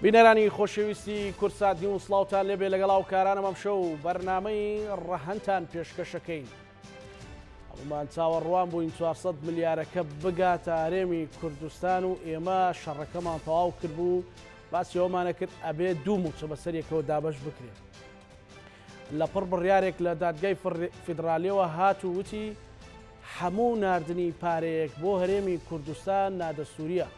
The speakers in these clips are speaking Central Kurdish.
بینەرانی خۆشەویستی کوردسات نیوز سڵاوتان لێبێ لەگەڵ هاوکارانم ئەمشەو بەرنامەی ڕەهەندتان پێشکەشەکەین. هەمومان چاوەڕوان بووین 400 ملیارەکە بگاتە هەرێمی کوردستان و ئێمە شەڕەکەمان تەواو کردبوو باسی ئەومانە کرد ئەبێ دوو موچە بەسەر یەکەوە دابەش بکرێت. لەپڕ بڕیارێک لە دادگای فیدرالیەوە هات و وتی هەموو ناردنی پارەیەک بۆ هەرێمی کوردستان نادەستوریە.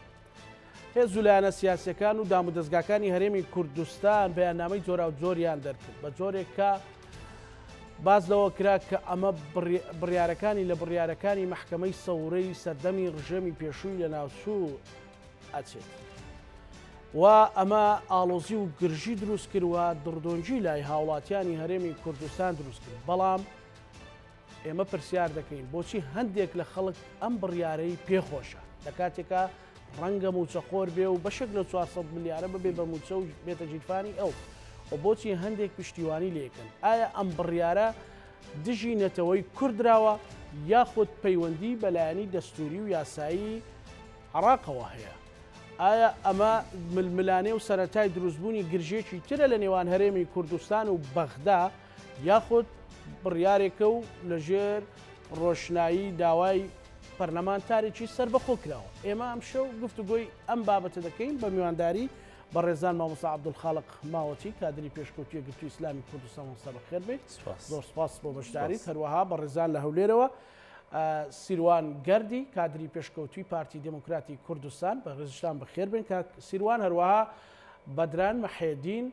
هێز و لایەنە سیاسیەکان و دامودەزگاکانی هەرێمی کوردستان بەیاننامەی جۆراوجۆریان دەرکرد بە جۆرێک کە باس لەوە کرا کە ئەمە بڕیارەکانی لە بڕیارەکانی مەحکەمەی سەورەی سەردەمی ڕژێمی پێشووی لەناوچوو ئەچێت و ئەمە ئاڵۆزی و گرژی دروست کرد و دڕدۆنگی لای هاوڵاتیانی هەرێمی کوردستان دروست کرد بەڵام ئێمە پرسیار دەکەین بۆچی هەندێک لە خەڵک ئەم بڕیارەی پێخۆشە لە کاتێکا ڕەنگە موچەخۆر بێ و بەشێک لە 400 ملیارە ببێ بە موچە و بێتە گیرفانی ئەو و بۆچی هەندێک پشتیوانی لێکەن ئایا ئەم بڕیارە دژی نەتەوەی کوردراوە یاخود پەیوەندی بەلایەنی دەستوری و یاسایی عراقەوە هەیە ئایا ئەمە ململانێ و سەرەتای دروستبوونی گرژێکی ترە لە نێوان هەرێمی کوردستان و بەغدا یاخود بڕیارێکە و لەژێر ڕۆشنایی داوای پەرلەمانتارێکی سەربەخۆ کراوە. ئێمە ئەمشەو گفتوگۆی ئەم بابەتە دەکەین بە میوانداری بەڕێزان مامۆستا عەبدولخاڵق ماوەتی کادری پێشکەوتوی یەکگرتووی ئیسلامی کوردستان. مامۆستا بەخێر بێیت، زۆر سپاس بۆ بەشداریت. هەروەها بەڕێزان لە هەولێرەوە سیروان گەردی کادری پێشکەوتوی پارتی دێموکراتی کوردستان، بەڕێزیشتان بەخێر بێن کاک سیروان. هەروەها بەدران مەحێدین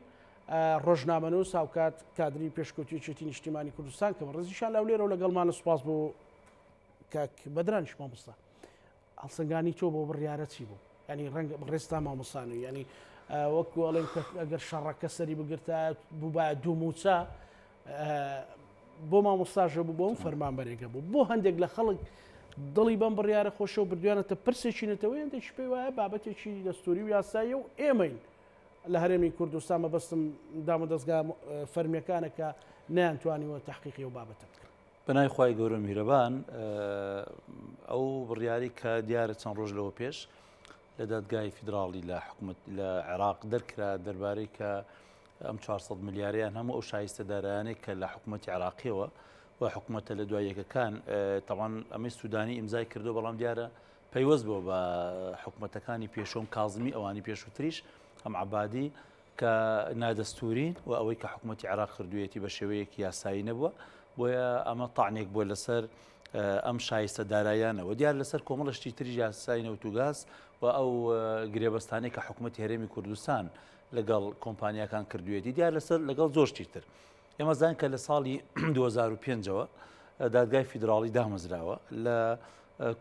ڕۆژنامەنووس هاوکات کادری پێشکەوتوی یەکێتی نیشتیمانی کوردستان کە بەڕێزیشان لە هەولێرەوە لەگەڵمانە. سوپاس بۆ کاک بەدرانیش. مامۆستا هەڵسەنگانی تۆ بۆ بڕیارە چی بوو؟ ینی ڕەنگە بەڕێزتا مامۆستان و ینی وەکو ئەڵێن کە ئەگەر شەڕەکە سەری بگرتا بووبایە دوو موچە بۆ مامۆستاژە بوو بۆم فەرمانبەرێکە بوو بۆ هەندێک لە خەڵک دڵی بەم بڕیارە خۆشە و بردویانەتە پرسێکی نەتەوەی هەندێکی پێی وایە بابەتێکی دەستوری و یاساییە و ئێمەین لە هەرێمی کوردستان مەبەستم دامودەزگا فەرمیەکانە کە نەیانتوانیوە تەحقیقی ئەو بابەتە بکەن. بەناوی خوای گەورە میهرەبان ئەو بڕیاری کە دیارە چەند ڕۆژ لەوە پێش لە دادگای فیدراڵی لە حکومت لە عێراق دەرکرا دەربارەی کە ئەم 400 ملیاریان هەموو ئەو شایستە دارایانەی کە لە حکوومەتی عراقیەوە و حکوومەتە لە دوای یەکەکان تەوان ئەمەی سوودانی ئیمزای کردو بەڵام دیارە پەیوەست بووە بە حکومەتەکانی پێشوم کازمی ئەوانی پێشووتریش هەم عەبادی کە نادەستورین و ئەوەی کە حکوومەتتی عێراق کردوویەتی بە شێوەیەکی یاسایی نەبووە بۆیە ئەمە تاعنێک بووە لەسەر ئەم شایستە دارایانەوە دیار لەسەر کۆمەڵە شتی تری یاسای نەوت و گاز و ئەو گرێبەستانەی کە حکوومەتی هەرێمی کوردستان لەگەڵ کۆمپانیاکان کردوویەتی دیار لەسەر لەگەڵ زۆر شتی تر ئێمە زانین کە لە ساڵی 2005ەوە دادگای فیدراڵی دامەزراوە لە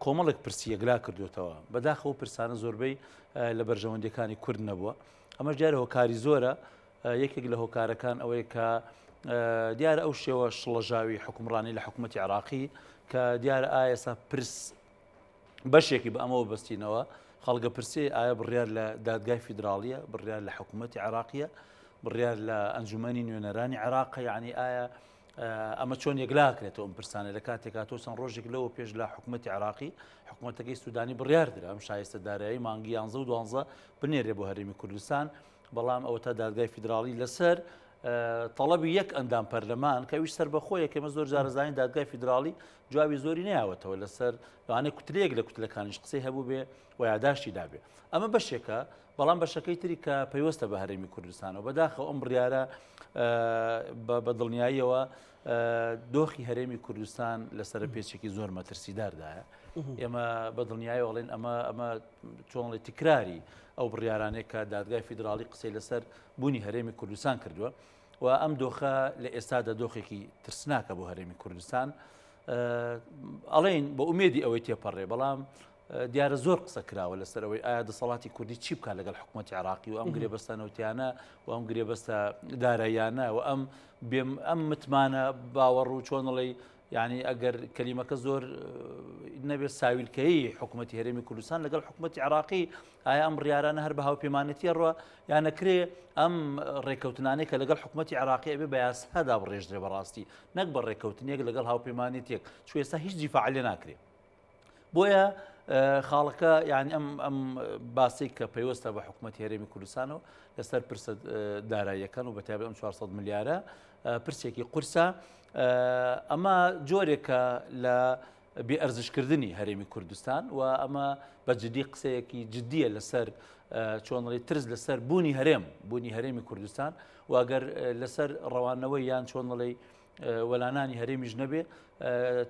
کۆمەڵێک پرسی یەکلا کردوێتەوە بەداخەوە پرسانە زۆربەی لە بەرژەوەندیەکانی کورد نەبووە ئەمەش دیارە هۆکاری زۆرە یەکێک لە هۆکارەکان ئەوەیە کە دیارە ئەو شێوە شڵەژاوی حکومڕانی لە حکوومەتتی عراقی کە دیارە ئایسا پرس بەشێکی بە ئەمەوە بەستینەوە، خەڵک ئەپرسێ ئایا بڕیار لە دادگای فیدراڵییە، بڕیار لە حکوومەتی عێراقییە، بڕیار لە ئەنجومەنی نوێنەرانی عێراقە، یعنی ئایا ئەمە چۆن یەکلاکرێتەوە ئەم پرسانە لە کاتێکا تۆ چەند ڕۆژێک لەوە پێش لە حکوومەتی عێراقی حکوومەتەکەی سوودانی بڕیار درا ئەم شایستە دارایی مانگی یانزە و دوانزە بنێرێ بۆ هەرێمی کوردستان بەڵام ئەوەتا دادگای فیدراڵی لەسەر تەڵەبی یەک ئەندام پەرلەمان کە ئەویش سەربەخۆیە کە ئێمە زۆر جار ئەزانین دادگای فیدراڵی جوابی زۆری نەیاوەتەوە لەسەر لەوانەیە کوتلەیەک لە کوتلەکانیش قسەی هەبوو بێ و یاداشتی دابێ ئەمە بەشێکە بەڵام بەشەکەی تری کە پەیوەستە بە هەرێمی کوردستانەوە بەداخەوە ئەم بڕیارە بە دڵنیاییەوە دۆخی هەرێمی کوردستان لەسەر پێچێکی زۆر مەترسیداردایە ئێمە بە دڵنیایەوە ئەڵێن ئەمە ئەمە چۆنڵی تکراری ئەو بڕیارانەیە کە دادگای فیدراڵی قسەی لەسەر بوونی هەرێمی کوردستان کردووە و ئەم دۆخە لە ئێستادا دۆخێکی ترسناکە بۆ هەرێمی کوردستان ئەڵێن بە ئومێدی ئەوەی تێپەڕێ بەڵام دیارە زۆر قسە کراوە لەسەر ئەوەی ئایا دەسەڵاتی کوردی چی بکات لەگەڵ حکوومەتتی عراقی و ئەم گرێبەستە نەوتیانە و ئەم گرێبەستە داراییانە و ئەم بێم ئەم متمانە باوەڕ و چۆنڵی یانی ئەگەر کەلیمەکە زۆر نەبێت ساویلکەیی حکوومەتتی هەرێمی کوردستان لەگەڵ حکوومەتتی عراقی ئایا ئەم بڕیارانە هەر بە هاوپەیمانەتیە ڕوە یان نەکرێ ئەم ڕێککەوتنانەی کە لەگەڵ حکوومەتتی عراقی ئەبێ بە یاسادا بڕێژدرێ بەڕاستی نەک بە ڕێککەوتنێک لەگەڵ هاوپەیمانێتێک چو ئێستا هیچ دیفاع لێ ناکرێ بۆیە. خاڵەکە یعنی ئەم ئەم باسی کە پەیوەستە بە حکوومەت هەرێمی کوردستانەوە لەسەر پرسە داراییەکان و بەتایبەت ئەم 400 ملیارە پرسێکی قورسە ئەمە جۆرێکە لە بێ ئەرزشکردنی هەرێمی کوردستان و ئەمە بە جدی قسەیەکی جدیە لەسەر چۆنڵی ترس لەسەر بوونی هەرێم بوونی هەرێمی کوردستان و ئەگەر لەسەر ڕەوانەوەی یان چۆنڵی وەلانانی هەرێمیش نەبێ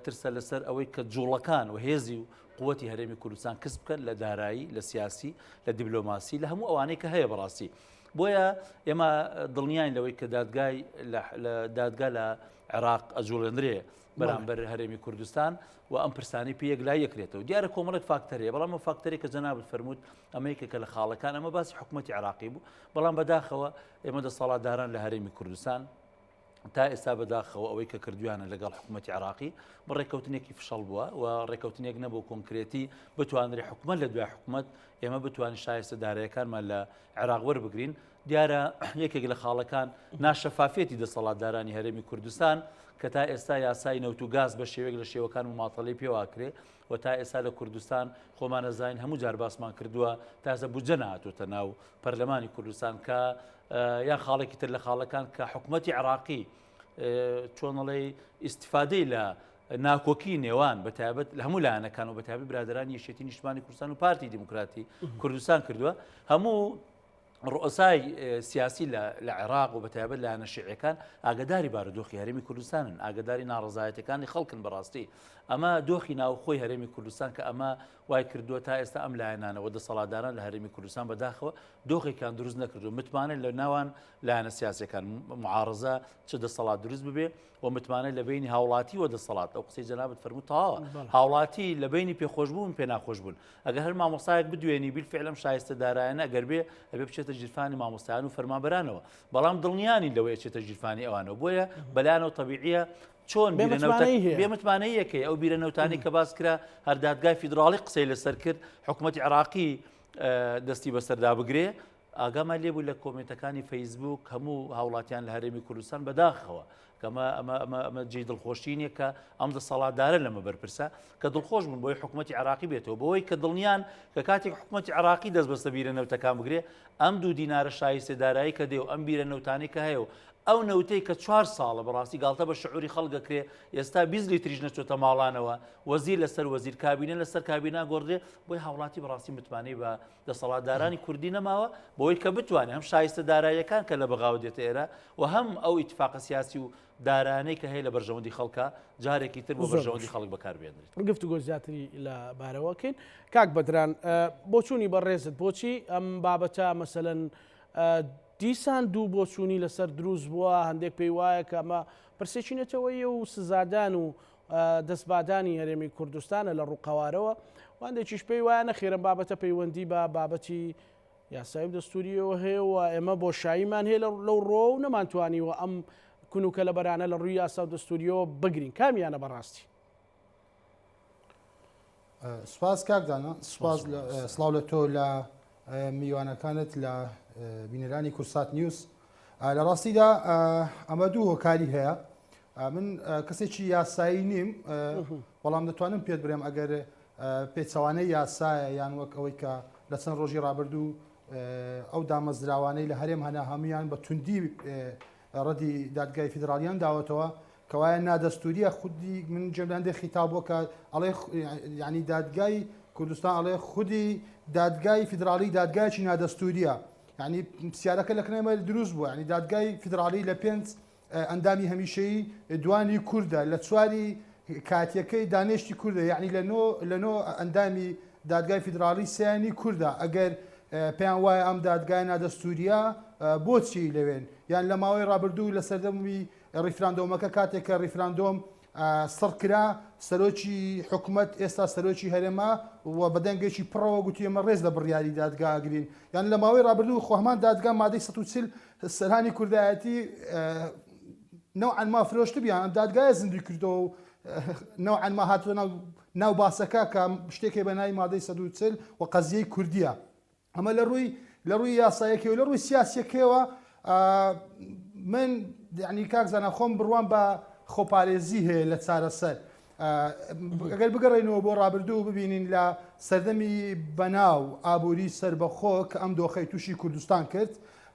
ترسە لەسەر ئەوەی کە جوڵەکان و هێزی و قوتی هەرێمی کوردستان کز بکەن لە دارایی لە سیاسی لە دیبلۆماسی لە هەموو ئەوانەی کە هەیە بەڕاستی بۆیە ئێمە دڵنیاین لەوەی کە دادگای لە دادگا لە عێراق ئەجوڵێنرێ بەرامبەر هەرێمی کوردستان و ئەم پرسانی پێ یەکلایی یەکرێتەوە دیارە کۆمەڵێک فاکتەرەیە بەڵام ئەو فاکتەرێک کە جەنابت فەرمووت ئەمە یەکێکە لە خاڵەکان ئەمە باسی حکوومەتی عێراقی بوو بەڵام بەداخەوە ئێمە دەسەڵاتداران لە هەرێمی کوردستان تا ئێستا بەداخەوە ئەوەی کە کردویانە لەگەڵ حکوومەتی عراقی بە ڕێککەوتنێکی فشەڵ بووە و ڕێککەوتنێک نەبوو کۆنکرێتی بتوانرێ حکوومەت لە دوای حکوومەت ئێمە بتوانین شایستە دارایەکانمان لە عێراق وەربگرین دیارە یەکێک لە خاڵەکان ناشەفافیەتی دەسەڵاتدارانی هەرێمی کوردستان کە تا ئێستا یاسای نەوت و گاز بە شێوەیەک لە شێوەکان مماتەڵەی پێواکرێ و تا ئێستا لە کوردستان خۆمان ئەزانین هەموو جار باسمان کردووە تازە بودجە نەهاتۆتە ناو پەرلەمانی کوردستان کە یان خاڵێکی تر لە خاڵەکان کە حکوومەتی عراقی چۆنڵی ئیسیفادەی لە ناکۆکی نێوان بە تایبەت لە هەموو لایەنەکان و بە تایبەت برادرانی یەکێتی نیشتمانی کوردستان و پارتی دیموکراتی کوردستان کردووە هەموو ڕوئەسای سیاسی لە عێراق و بەتایبەت لایەنە شیعیەکان ئاگداری بارودۆخی هەرێمی کوردستانن ئاگداری ناڕزایەتەکانی خەڵکن بەڕاستی ئەمە دۆخی ناوخۆی هەرێمی کوردستان کە ئەمە وای کردووە تا ئێستا ئەم لایەنانەوە دەسەڵاتداران لە هەرێمی کوردستان بەداخەوە دۆخێکیان دروست نەکردو متمانە لە ناوان لایەنە سیاسەکان معارزە چ دەسەڵات دروست ببێ و متمانە لە بینی هاوڵاتی و دەسەڵات ئەو قسەی جەنابت فەرموو تەواوە هاوڵاتی لە بینی پێخۆشببوون پێ ناخۆش بوون ئەگەر هەر مامۆستایەک بدوێنی بیلفعل ئەم شایستە دارایانە ئەگەر بێ ئەبێ بچێتە ژیرفانی مامۆستایان و فەرمانبەرانەوە بەڵام دڵنیانین لەوەی ئەچێتە ژیرفانی ئەوانەوە بۆیە بەلایانەوە تەبیعیە چۆن بێ متمانەیەکەی ئەو بیرە نەوتانی کە باس کرا هەر دادگای فیدراڵی قسەی لەسەر کرد حکوومەتی عراقی دەستی بەسەردا بگرێ ئاگامان لێ بوو لە کۆمێنتەکانی فەیسبووک هەموو هاوڵاتیان لە هەرێمی کوردستان بەداخەوە کەمە ئەمە ئەمە ئەمە جێی دڵخۆشی نییە کە ئەم دەسەڵاتدارە لەمە بەرپرسە کە دڵخۆش بوون بۆی حکوومەتی عراقی بێتەوە بۆی کە دڵنیان کە کاتێک حکوومەتی عراقی دەست بەسە بیرە نەوتەکان بگرێ ئەم دوو دینارە شایستە دارایی کە دێ و ئەم بیرە نەوتانی کە هەیە و ئەو نەوتەی کە چوار ساڵە بەڕاستی گاڵتە بە شعوری خەڵگەکرێ ئێستا 20 لیتریش نەچۆتە ماڵانەوە وەزیر لەسەر وەزیر کابینە لەسەر کابینە گۆڕدرێ بۆی هاوڵاتی بەڕاستی متمانەی بە دەسەڵاتدارانی کوردی نەماوە بەوەی کە بتوانێت هەم شایستە داراییەکان کە لە بەغاوە دێتە ئێرە و هەم ئەو ئیتفاقە سیاسی و دارانەی کە هەیە لە بەرژەوەندی خەڵکە جارێکی تر بۆ بەرژەوەندی خەڵک بەکاربێنرێت. گفتوگۆ زیاتری لە بارەوە کەین. کاک بەدران بۆچوونی بەڕێزت بۆچی ئەم بابەتە مەسەلەن دیسان دوو بۆچوونی لەسەر دروست بووە هەندێک پێی وایە کە ئەمە پرسێکی نەتەوەیە و سزادان و دەستبادانی هەرێمی کوردستانە لە ڕوو قەوارەوە و هەندێکیش پێی وایە نەخێر ئەم بابەتە پەیوەندی بە بابەتی یاسایی و دەستوریەوە هەیە و ئێمە بۆشاییمان هەیە لەو ڕۆ و نەمانتوانیوە ئەم کون و کەلەبەرانە لە ڕووی یاسا و دەستوریەوە بگرین کامیانە بەڕاستی؟ سپاس کاک دانا سپاس سڵاو لە تۆ لە میوانەکانت لە بینەرانی کورسات نیوز لە ڕاستیدا ئەمە دوو هۆکاری هەیە من کەسێکی یاسایی نیم بەڵام دەتوانم پێت برێم ئەگەر پێچەوانەی یاسایە یان وەک ئەوەی کە لە چەند ڕۆژی ڕابردوو ئەو دامەزراوانەی لە هەرێم هەنا هەمویان بە توندی ڕەدی دادگای فیدراڵیان داوەتەوە کەوایە نادەستوریە خودی من گوێم لە هەندێک خیتاب بووە کە ئەڵێ یعنی دادگای کوردستان ئەڵێ خودی دادگای فیدراڵی دادگایکی نادەستوریە یعنی پرسیارەکە لە کنای دروست بووە یعنی دادگای فیدراڵی لە پێنج ئەندامی هەمیشەیی دوانی کوردە لە چواری کاتیەکەی دانێشتی کوردە یعنی لە نۆ لە نۆ ئەندامی دادگای فیدراڵی سیانی کوردە ئەگەر پێیان وایە ئەم دادگای نادەستوریە بۆچی لەوێن یان لە ماوەی ڕابردوو لە سەردەمی ڕیفراندۆمەکە کاتێک کە ڕیفراندۆم سڕ کرا سەرۆکی حکومەت ئێستا سەرۆکی هەرێمە و بە دەنگێکی پڕەوە گوتی ئێمە ڕێز لە بڕیاری دادگا ئەگرین یان لە ماوەی ڕابردوو خۆ هەمان دادگا مادەی 140 سەرانی کوردایەتی نەوعەن ما فرۆشتبیان ئەم دادگایە زیندوی کردەوە و نەوعەن ما هاتووە ناو ناو باسەکە کە شتێکێ بە ناوی مادەی 140 و قەزیەی کوردیە ئەمە لە ڕووی لە ڕووی یاسایەکەوە لە ڕووی سیاسیەکەیەوە من یعنی کاک زانا خۆم بڕوام بە خۆپارێزی هەیە لە چارەسەر. ئەگەر بگەڕێینەوە بۆ ڕابردوو ببینین لە سەردەمی بەناو ئابووری سەربەخۆ کە ئەم دۆخەی تووشی کوردستان کرد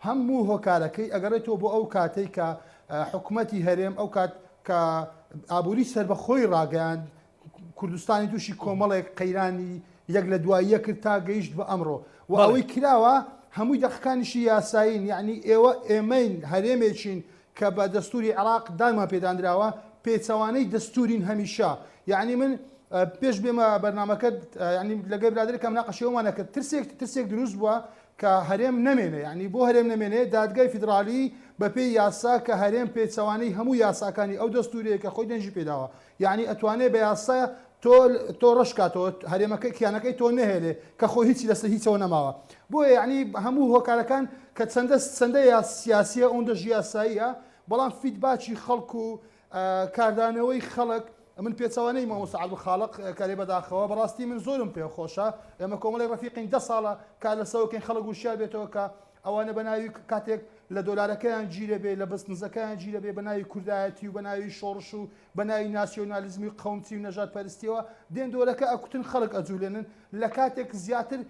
هەموو هۆکارەکەی ئەگەڕێتەوە بۆ ئەو کاتەی کە حکومەتی هەرێم ئەو کات کە ئابووری سەربەخۆی ڕاگەیاند کوردستانی تووشی کۆمەڵێک قەیرانی یەک لە دوای یەک کرد تا گەیشت بە ئەمڕۆ و ئەوەی کراوە هەمووی دەقەکانیشی یاسایین یعنی ئێوە ئێمەین هەرێمێکین کە بە دەستوری عێراق دانمان پێدانراوە پێچەوانەی دەستورین هەمیشە یعنی من پێش بێمە بەرنامەکەت یعنی لەگەل برادەرێکا مناقەشەی ئەومان ئەکرد ترسێک ترسێک دروست بووە کە هەرێم نەمێنێ یعنی بۆ هەرێم نەمێنێ دادگای فیدراڵی بەپێی یاسا کە هەرێم پێچەوانەی هەموو یاساکانی ئەو دەستورەیە کە خۆی دەنگی پێداوە یعنی ئەتوانێ بە یاسا تۆ تۆ ڕەش کاتەوە هەرێمەکەی کیانەکەی تۆ نەهێلێ کە خۆی هیچی لەسەر هیچەوە نەماوە بۆیە یعنی هەموو هۆکارەکان کە چەندە چەندە یا سیاسیە ئەوەندەش یاساییە بەڵام feedback ی خەڵک و کاردانەوەی خەڵک من پێچەوانەی مامۆستا عەبدولخاڵق کارێ بەداخەوە بەڕاستی من زۆرم پێ خۆشە ئێمە کۆمەڵێک ڕەفیقین دە ساڵە کار لەسەوەکەین خەڵک وشیار بێتەوە کە ئەوانە بە ناوی کاتێک لە دۆلارەکەیان گیرە بێ لە بزنزەکەیان گیرە بێ بە ناوی کوردایەتی و بە ناوی شۆڕش و بە ناوی ناسیۆنالیزمی و قەومچی و نەژادپەرستیەوە دێن دۆلەکە ئەکوتن خەڵک ئەجولێنن لە کاتێک زیاتر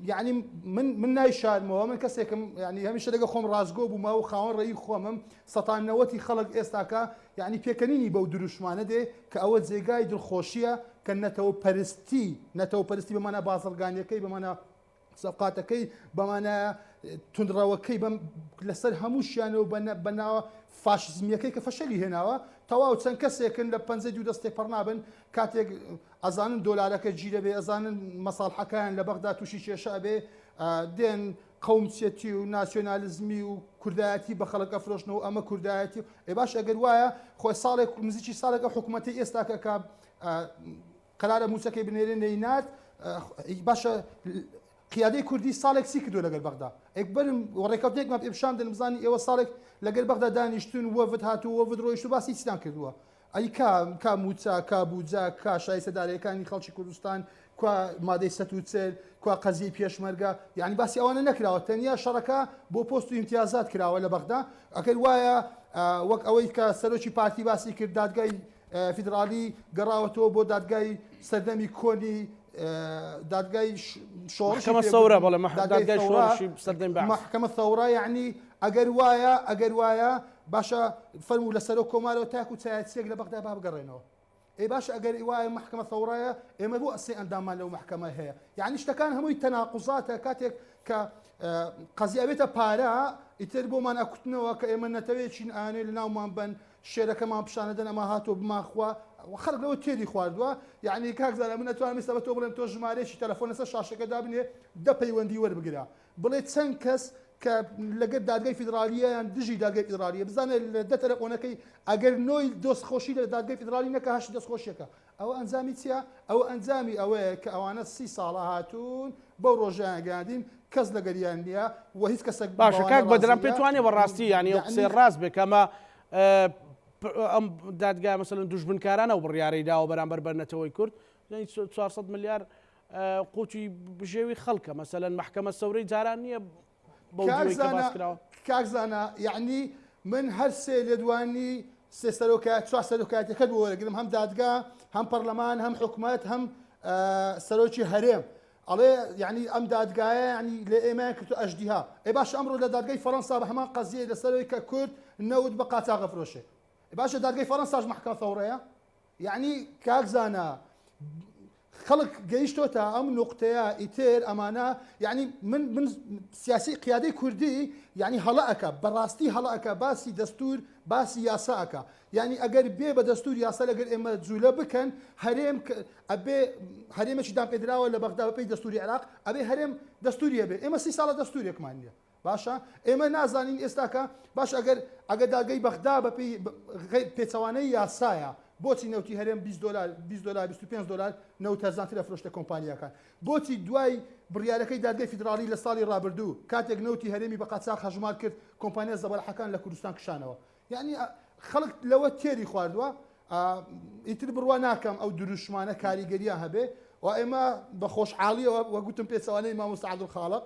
یعنی من من نایشارمەوە من کەسێکم یعنی هەمیشە لەگە خۆم ڕاستگۆ بوومە و خاوەن ڕێی خۆمم سەتان نەوەتی خەڵک ئێستاکە یعنی پێکەنینی بەو دروشمانە دێ کە ئەوە جێگای دڵخۆشیە کە نەتەوە پەرستی نەتەوە پەرستی بەمانە بازرگانیەکەی بەمانە سەفقاتەکەی بەمانایە توندڕەوەکەی بەم لەسەر هەمووشیانەوە بە ناوە فاشزمیەکەی کە فەشەلی هێناوە تەواو چەند کەسێکن لە پەنجەی دوو دەست تێپەڕ نابن کاتێک ئەزانن دۆلارەکە گیرە بێ ئەزانن مەساڵحەکەیان لە بەغدا تووشی کێشە ئەبێ دێن قەومچێتی و ناسیۆنالیزمی و کوردایەتی بە خەڵک ئەفرۆشنەوە ئەمە کوردایەتی ئێ باش ئەگەر وایە خۆی ساڵێک نزیکی ساڵێک ئەو حکوومەتی ئێستاکە کە قەرارە موچەکەی بنێرێ نەینارد باشە قیادەی کوردی ساڵێک چی کردووە لەگەل بەغدا ئەک بەرم ڕێکەوتنێکمان پێ پیشان دەن بزانین ئێوە ساڵێک لەگەل بەغدا دانیشتون وەفد هاتوو وەفد ڕۆیشت و باسی چیتان کردووە ئەی کا کا موچە کا بوجە کا شایستە دارایەکانی خەڵکی کوردستان کوا مادەی 140 کوا قەزیەی پێشمەرگە یعنی باسی ئەوانە نەکراوە تەنیا شەڕەکە بۆ پۆست و ئیمتیازات کراوە لە بەغدا ئەگەر وایە وەک ئەوەی کە سەرۆکی پارتی باسی کرد دادگای فیدراڵی گەڕاوەتەوە بۆ دادگای سەردەمی کۆنی دادگای شۆڕشی محکمە سەورە بەڵێ دادگای شۆڕشی سەردەمی بەعس محکمە سەورە یعنی ئەگەر وایە ئەگەر وایە باشە فەرموو لە سەرۆک کۆمارەوە تاکو چایەتیەک لە بەغدا با بگەڕێنەوە ئەی باشە ئەگەر وایە محکمە ثەورەیە ئێمە بۆ ئەسێ ئەندامان لەو محکمە هەیە یعنی شتەکان هەمووی تەناقوزاتە کاتێک کە قەزی ئەبێتە پارە ئیتر بۆمان ئەکوتنەوە کە ئێمە نەتەوەیەکین ئانێ لە ناومان بن شێرەکەمان پیشانەدەن ئەمە هاتووە بمانخوا خەڵک لەوە تێری خواردووە یعنی کاک زانا من ئەتوانم ئێستا بە تۆ بڵێم تۆ ژمارەیەکی تەلەفۆن لەسەر شاشەکە دابنێ دە پەیوەندی وەربگرە بڵێ چەند کەس کە لەگەر دادگای فیدراڵیە یان دژی دادگای فیدراڵیە بزانە لە دە تەلەفۆنەکەی ئەگەر نۆی دۆستخۆشی لە دادگای فیدراڵی نەکە هەشت دەستخۆشیەکە ئەوە ئەنجامی چییە؟ ئەوە ئەنجامی ئەوەیە کە ئەوانە سی ساڵە هاتوون بەو ڕۆژەیان گەیاندین کەس لەگەریان نییە و هیچ کەسێک باشە بەوانە کاک بەدران ڕازی پێت نییە وانیە بەڕاستی یانی ئەو یعنی قسەیە ڕاست بێ کە ئەمە ئەم دادگا مەسەلەن دوژمنکارانە ئەو بڕیارەی داوە بەرامبەر بە نەتەوەی کورد یانی 400 ملیار قوتی بژێوی خەڵکە مەسەلەن مەحکەمە سەورەی جاران نییە بەو کاک جۆرەی کە زانا باس کراوە. کاک زانا یعنی من هەر سێ لێدوانی سێ سەرۆکە چوار سەرۆکایەتەکەت بۆ وەرەگرم هەم دادگا هەم پەرلەمان هەم حکومەت هەم سەرۆکی هەرێم ئەڵێ یعنی ئەم دادگایە یعنی لە ئێمەیان کردو ئەژدیها ئێ باشە ئەمڕۆ لە دادگای فەرەنسا بە هەمان قەزیەی لەسەرەوەی کە کورد نەوت بە قاچاغ ئەفرۆشێ باشە دادگای فەرەنساش مەحکەمە ثەورەیە یەعنی کاک زانا خەڵک گەیشتۆتە ئەم نوقتەیە ئیتر ئەمانە یعنی من من سیاسی قیادەی کوردی یعنی هەڵە ئەکا بەڕاستی هەڵە ئەکا باسی دەستور باسی یاسا ئەکا یعنی ئەگەر بێ بە دەستور یاسا لەگەر ئێمە جوولە بکەن هەرێم ئەبێ هەرێمێکی دانپێدراوە لە بەغدا بەپێی دەستوری عێراق ئەبێ هەرێم دەستوری هەبێ ئێمە سی ساڵە دەستورێکمان نییە باشە ئێمە نازانین ئێستاکە باش ئەگەر ئەگەر دادگەی بەغدا بەپێی پێچەوانەی یاسایە بۆچی نەوتی هەرێم 20 دلار 20 دلار 25 دلار نەوت هەرزانتر ئەفرۆشتە کۆمپانیاکان بۆچی دوای بڕیارەکەی دادگەی فیدراڵی لە ساڵی ڕابردوو کاتێک نەوتی هەرێمی بە قاچاخ هەژمار کرد کۆمپانیا زەبەلاحەکان لە کوردستان کشانەوە یعنی خەڵک لەوە تێری خواردووە ئیتر بڕوا ناکەم ئەو دروشمانە کاریگەریان هەبێ و ئێمە بە خۆشحاڵیەوە وە گوتم پێچەوانەی مامۆستا عەبدولخاڵق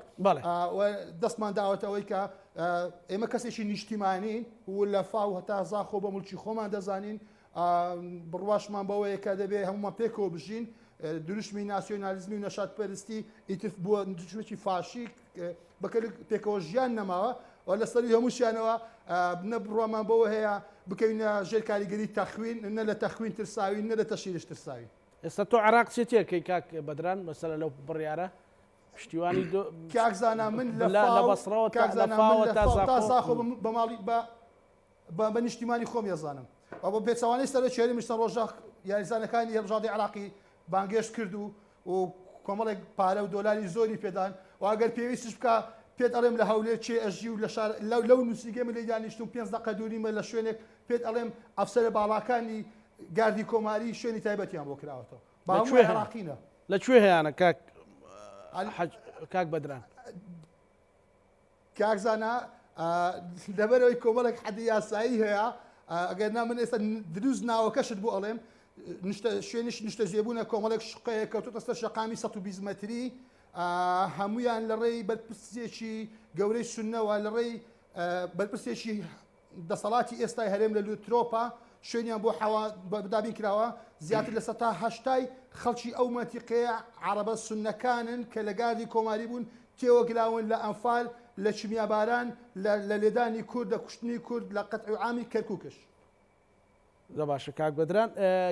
و دەستمان داوەتە ئەوەی کە ئێمە کەسێکی نیشتیمانین و لە فاو هەتا زاخۆ بە ملکی خۆمان دەزانین. بڕواشمان بەوەیە کە دەبێ هەموومان پێکەوە بژین. دروشمی ناسیۆنالیزمی و نەشادپەرستی ئیتر بووە دروشمێکی فاشی بە کەلک پێکەوە ژیان نەماوە و لە سەروی هەمووشیانەوە نە بڕوامان بەوە هەیە بکەوینە ژێر کاریگەری تەخوین، نە لە تەخوین ترساوین نە لە تەشیرش ترساوین. ئێستا تۆ عێراق چی تێکەی کاک بەدران مەسەلە لەو بڕیارە پشتیوانی دۆ کاک زانا من لە لە فاو بەسڕەوە تا کاک لە زانا من فاوە لە تا فاو تا زاخۆ زاخۆ بە ماڵی بە بە بە نیشتیمانی خۆم ێزانم و بە پێچەوانەی سەرۆکی هەرێمیش چەند ڕۆژە یاریزانەکانی هەڵبژاردەی عێراقی بانگێشت کرد و و کۆمەڵێک پارە و دۆلاری زۆری پێدان و ئەگەر پێویستیش بکا پێت ئەڵێم لە هەولێر کێ ئەژی و لە شار لەو لەو نووسینگەی من لێی دانیشتوم پێنج دەقە دووریمە لە شوێنێک پێت ئەڵێم ئەفسەرە باڵاکانی گاردی کۆماری شوێنی تایبەتیان بۆ کراوەتەوە لە با کوێ هەموو هەیە عێراقینە. لە کوێ هەیانە کاک حەج کاک بەدران؟ کاک زانا لەبەرئەوەی کۆمەڵێک حەدی یاسایی هەیە ئەگەر نا من ئێستا دروست ناوەکەشت بۆ ئەڵێم نیشتە شوێنیش نیشتەجێبوونە کۆمەڵێک شقەیە کەوتۆتە سەر شەقامی 120 مەتری هەمویان لە ڕێی بەرپرسێکی گەورەی سوننەوە لە ڕێی بەرپرسێکی دەسەڵاتی ئێستای هەرێم لە لوترۆپا شوێنیان بۆ حەوا دابین کراوە، زیاتر لە سەتا هەشتای خەڵکی ئەو مەنتیقەیە عەڕەبە سوننەکانن کە لە گاردی کۆماری بوون تێوەگلاون لە ئەنفال، لە کیمیاباران، لە لە لێدانی کورد، لە کوشتنی کورد، لە قەتل عامی کەرکوکش. زۆر باشە کاک بەدران.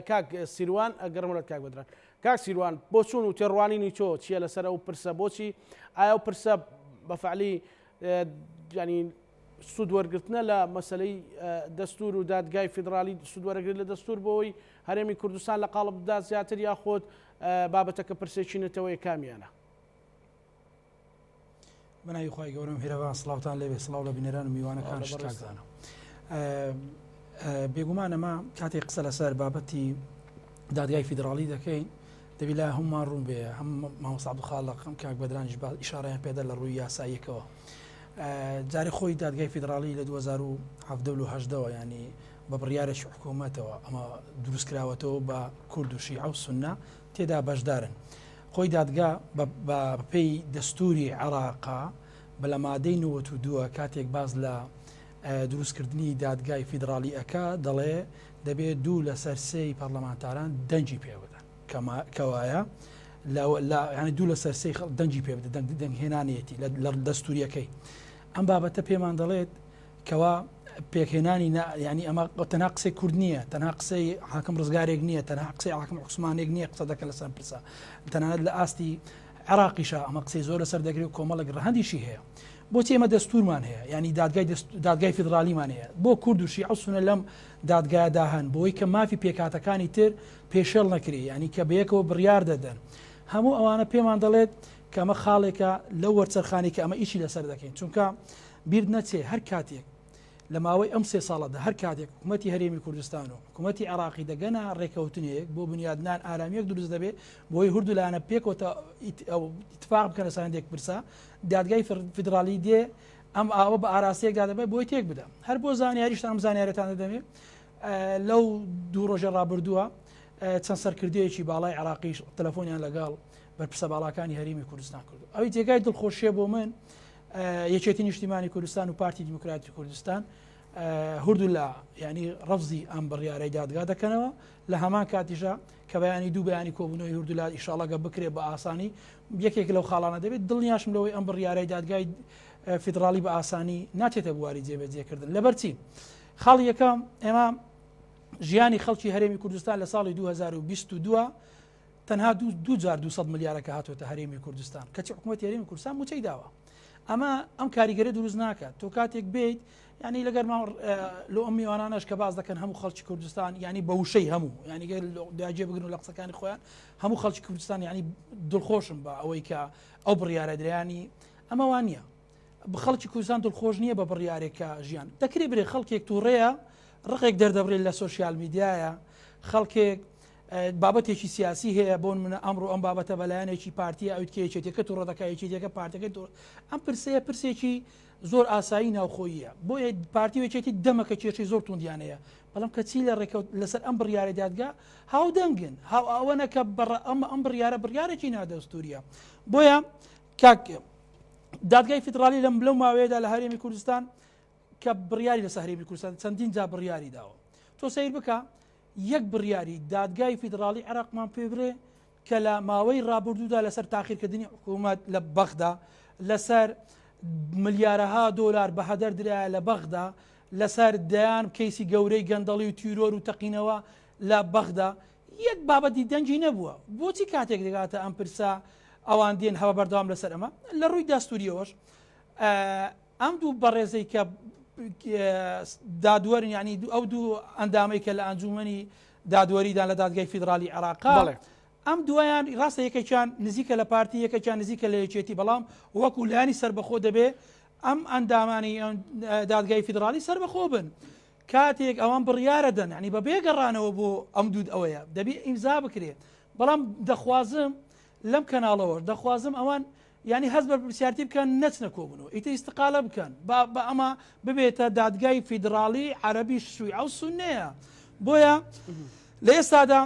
کاک سیروان ئەگەڕمەوە لات کاک بەدران. کاک سیروان بۆچوون و تێڕوانینی تۆ چییە لەسەر ئەو پرسە؟ بۆچی ئایا ئەو پرسە بە فەعلی یانی سوود وەرگرتنە لە مەسەلەی دەستوور و دادگای فیدرالی سوود وەرەگرێت لە دەستوور بۆ ئەوەی هەرێمی کوردستان لە قاڵب بدات زیاتر یاخود بابەتەکە پرسێکی نەتەوەیە کامیانە؟ بەناوی خوای گەورەم هێرەبان سڵاوتان لێبێ سڵاو لە بینەران و میوانەکان شتاکزانە بێگومان ئەمە کاتێک قسە لەسەر بابەتی دادگای فیدراڵی دەکەین دەبی لای هەمومان ڕوون بێ هەم مامۆستا عەبدولخالق هەم کاک بەدرانیش با ئیشارەیان پێدا لە ڕووی یاساییەکەوە جارێ خۆی دادگای فیدراڵی لە 2017 و هەژدەوە ینی بە بڕیارێکی حکوومەتەوە ئەمە دروستکراوەتەوە بە کورد و شیعە و سونە تێدا بەشدارن خۆی دادگا بە پێی دەستوری عێراقا بە لە مادەی 92 کاتێک باز لە دروستکردنی دادگای فیدراڵی ئەکا دەڵێ دەبێ دوو لەسەر سێی پەرلەمانتاران دەنگی پێ بدەن کەوایە ینی دوو لەسەر سێی خەڵک دەنگی پێ بدە دەنگ دەنگهێنانیەتی لە دەستوریەکەی ئەم بابەتە پێمان دەڵێت کەوا پێکهێنانی ینی ئەمە تەنها قسەی کورد نییە تەنها قسەی حاکم ڕزگارێک نییە تەنها قسەی حاکم عوسمانێک نییە قسە دەکە لەسەر پرسە تەنانەت لە ئاستی عێراقیشا ئەمە قسەی زۆر لەسەر دەگرێت و کۆمەڵێک ڕەهەندیشی هەیە. بۆچی ئێمە دەستوورمان هەیە؟ یانی دادگای دادگای فیدراڵیمان هەیە. بۆ کورد و شیعە و سوننە لەم دادگایەدا هەن؟ بۆی کە مافی پێکهاتەکانی تر پێشێڵ نەکرێ، یانی کە بەیەکەوە بڕیار دەدەن. هەموو ئەوانە پێمان دەڵێت کە ئەمە خاڵێکە لەو وەرچەرخانی کە ئەمە ئیشی لەسەر دەکەین. چونکە بیرت نەچێ هەر کاتێک لە ماوەی ئەم سێ ساڵەدا هەر کاتێک حکوومەتی هەرێمی کوردستان و حکوومەتی عێراقی دەگەنە ڕێکەوتنێک بۆ بنیادنان ئارامییەک دروست دەبێت بۆی هەردوو لایەنە پێکەوە ئیتفاق بکەن لەسەر هەندێک پرسە دادگای فیدراڵی دێ ئەم ئاوە بە ئاراستەیەکدا دەبێت بۆی تێک بدە هەر بۆ زانیاریشتان ئەم زانیارەتان دەدەمێ لەو دوو ڕۆژە ڕابردووە چەند سەرکردەیەکی باڵای عێراقیش تەلەفۆنیان لەگەڵ بەرپرسە باڵاکانی هەرێمی کوردستان کردو ئەوی جێگای دڵخۆشیە بۆ من یەکێتی نیشتیمانی کوردستان و پارتی دیموکراتی کوردستان هەردوولا ینی ڕەفزی ئەم بڕیارەی دادگا دەکەنەوە لە هەمان کاتیشا کە بەیانی دوو بەیانی کۆبوونەوەی هەردوولا ئیشاڵا گە بکرێت بە ئاسانی یەکێک لەو خاڵانە دەبێت دڵنیاشم لەوەی ئەم بڕیارەی دادگای فیدراڵی بە ئاسانی ناچێتە بواری جێبەجێکردن لەبەرچی خاڵی یەکەم ئێمە ژیانی خەڵکی هەرێمی کوردستان لە ساڵی 2022 تەنها دوو جار 200 ملیارەکە هاتووەتە هەرێمی کوردستان کەچی حکوومەتی هەرێمی کوردستان موچەی داوە ئەمە ئەم کاریگەری دروست ناکات تۆ کاتێک بیت ینی لەگەر لۆ ئەم میوانانەش کە باز دەکەن هەموو خەڵکی کوردستان ینی بە وشەی هەموو ینی گەر داجێ بگرن و لە قسەکانی خۆیان هەموو خەڵکی کوردستان ینی دڵخۆشم بە ئەوەی کە ئەو بڕیارە درانی ئەمە وان نییە خەڵکی کوردستان دڵخۆش نییە بە بڕیارێک کە ژیان دەکرێ برێ خەڵکێک تووڕەیە ڕقێک دەردەبرێت لە سۆشیال میدیایە خەڵکێک بابەتێکی سیاسی هەیە بۆ منە ئەمڕۆ ئەم بابەتە بەلایەنێکی پارتیە ئەویت کە یەکێتیەکە توڕە دەکا یەکێتیەکە پارتەکەی توڕە ئەم پرسەیە پرسێکی زۆر ئاسایی ناوخۆییە بۆیە پارتی و یەکێتی دەمەکە کێشەی زۆر توندیان هەیە بەڵام کەچی لە ڕێکەوت لەسەر ئەم بڕیارەی دادگا هاودەنگن هاو ئەوەنە کە بەڕ ئەم ئەم بڕیارە بڕیارێکی نادەستوریە بۆیە کاک دادگای فیدراڵی لەم لەو ماوەیەدا لە هەرێمی کوردستان کە بڕیاری لەسەر هەرێمی کوردستان چەندین جار بڕیاری داوە تۆ سەیر بکە. یەک بڕیاری دادگای فیدراڵی عێراقمان پێ برێ کە لە ماوەی ڕابردوودا لەسەر تاخیرکردنی حکوومەت لە بەغدا، لەسەر ملیارەها دۆلار بە هەدەر درایە لە بەغدا، لەسەر دەیان کەیسی گەورەی گەندەڵی و تیرۆر و تەقینەوە لە بەغدا، یەک بابەتی دەنگی نەبووە. بۆچی کاتێک دەگاتە ئەم پرسە ئەوان دێن هەوە بەردەوام لەسەر ئەمە؟ لە ڕووی دەستووریەوەش ئەم دوو بەڕێزەی کە دادوەرن یعنی ئەو دوو ئەندامەی کە لە ئەنجومەنی دادوەریدان لە دادگای فیدرالی عێراقا ئەم دوایان ڕاستە یەکێکیان نزیکە لە پارتی یەکێکیان نزیکە لە یەکێتی بەڵام وەکو لایەنی سربەخۆ دەبێ ئەم ئەندامانی دادگای فیدرالی سربەخۆ بن کاتێک ئەوان بڕیارە دەن ینی بە بێگەڕانەوە بۆ ئەم دوود ئەوەیە دەبی ئیمزا بکرێت بەڵام دەخوازم لەم کەناڵەوەش دەخوازم ئەوان یانی هەست بە بەرپرسیارتی بکەن نەچنە کۆبوونەوە ئیتر ئیستقالە بکەن با بە ئەمە ببێتە دادگای فیدراڵی عەرەبی شیعە و سوننەیە بۆیە لە ئێستادا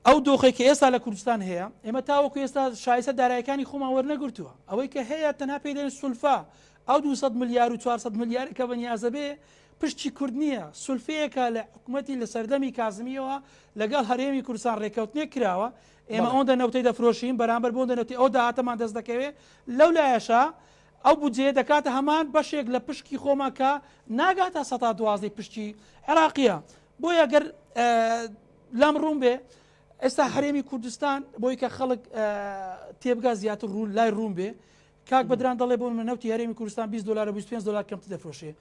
ئەو دۆخێک کە ئێستا لە کوردستان هەیە ئێمە تاوەکو ئێستا شایستە دارایەکانی خۆمان وەرنەگرتووە ئەوەی کە هەیە تەنها پێی دەڵێن سولفا ئەو 200 ملیار و 400 ملیار کە بەنیازە بێ پشتی کورد نییە سولفەیەکە لە حکوومەتی لە سەردەمی کازمیەوە لەگەڵ هەرێمی کوردستان ڕێککەوتنێک کراوە ئێمە ئەوەندە نەوتەی دەفرۆشین بەرامبەر بۆ نەوتی ئەو داهاتەمان دەست دەکەوێت لەو لایەشە ئەو بودجەیە دەکاتە هەمان بەشێک لە پشکی خۆمان کە ناگاتە سەتا دوازدەی پشکی عێراقیە بۆیە گەر لام ڕوون بێ ئێستا هەرێمی کوردستان بۆی کە خەڵک تێبگا زیاتر ڕوون لای ڕوون بێ کاک بەدران دەڵێ بۆ من نەوتی هەرێمی کوردستان 20 دلار و 25 دلار کەمتر دەفرۆشێ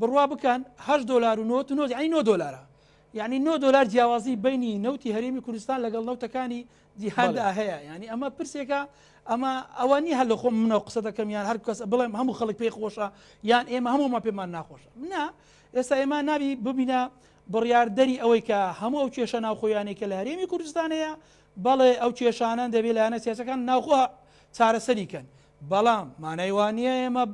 بڕوا بکەن 8 دلار و 99 یعنی 9 دلارە یانی نۆ دۆلار جیاوازی بەینی نەوتی هەرێمی کوردستان لەگەڵ نەوتەکانی جیهاندا هەیە یانی ئەمە پرسێکە ئەمە ئەوە نیە هەر لە خۆم منەوە قسە دەکەم یان هەر کەس بڵێم هەموو خەڵک پێی خۆشە یان ئێمە هەموومان پێمان ناخۆشە نا ئێستا ئێمە نابی ببینە بڕیاردەری ئەوەی کە هەموو ئەو کێشە ناوخۆیانەی کە لە هەرێمی کوردستان هەیە بەڵێ ئەو کێشانەن دەبێت لایەنە سیاسەکان ناوخۆ چارەسەری کەن بەڵام مانای وانە ئێمە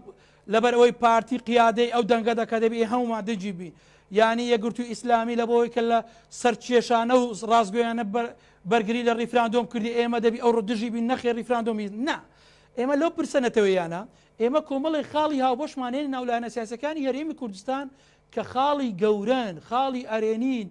لەبەر ئەوەی پارتی قیادەی ئەو دەنگە دەکا دەبی ئێ هەموومان دژی بین یانی یەکگرتووی ئیسلامی لە بۆی کە لە سەرکێشانە و ڕاستگۆیانە بەرگری لە ڕیفراندۆم کردی ئێمە دەبی ئەوڕۆ دژی بین نەخێر ڕیفراندۆمی نا ئێمە لەو پرسە نەتەوەیانە ئێمە کۆمەڵی خاڵی هاوبەشمان هەیە ناو لایەنە سیاسەکانی هەرێمی کوردستان کە خاڵی گەورەن خاڵی ئەرێنین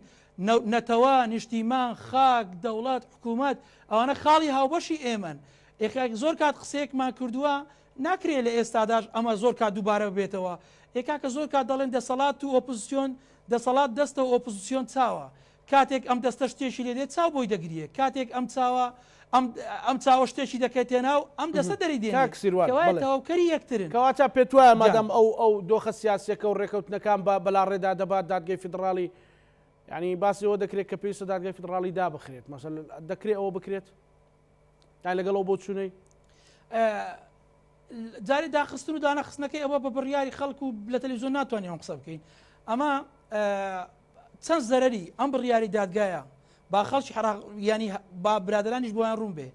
نەتەوە نیشتیمان خاک دەوڵەت حکوومەت ئەوانە خاڵی هاوبەشی ئێمەن ئێ زۆر کات قسەیەکمان کردووە ناکرێ لە ئێستاداش ئەمە زۆر کات دووبارە ببێتەوە. ئێ کاکە زۆر کات دەڵێن دەسەڵات و ئۆپزسیۆن، دەسەڵات دەستە و ئۆپزسیۆن چاوە. کاتێک ئەم دەستە شتێکی لێ دێت چاو بۆی دەگریێ. کاتێک ئەم چاوە ئەم ئەم چاوە شتێکی دەکەێتێ ناو ئەم دەستە دەری دێنێ. کاک سیروان، کەوایە بەڵێ. تەواوکەری یەکترن. کەواتە پێتوایە گیان. مادام ئەو ئەو دۆخە سیاسییەکە و ڕێکەوتنەکان بە بەلاڕێدا دەبات دادگەی فیدڕاڵی یانی باسی ئەوە دەکرێت کە پێویستە دادگای فیدڕاڵی دابخرێت مەسەلەن دەکرێ ئەوە بکرێت؟ یان لەگەڵ ئەو بۆچوونەی؟ جارێ داخستن و دانەخستنەکەی ئەوە بە بڕیاری خەڵک و لە تەلەڤیزیۆن ناتوانین ئەم قسە بکەین ئەمە چەند زەرەری ئەم بڕیاری دادگایە با خەڵکی عێراق ینی با برادرانیش بۆیان ڕوون بێ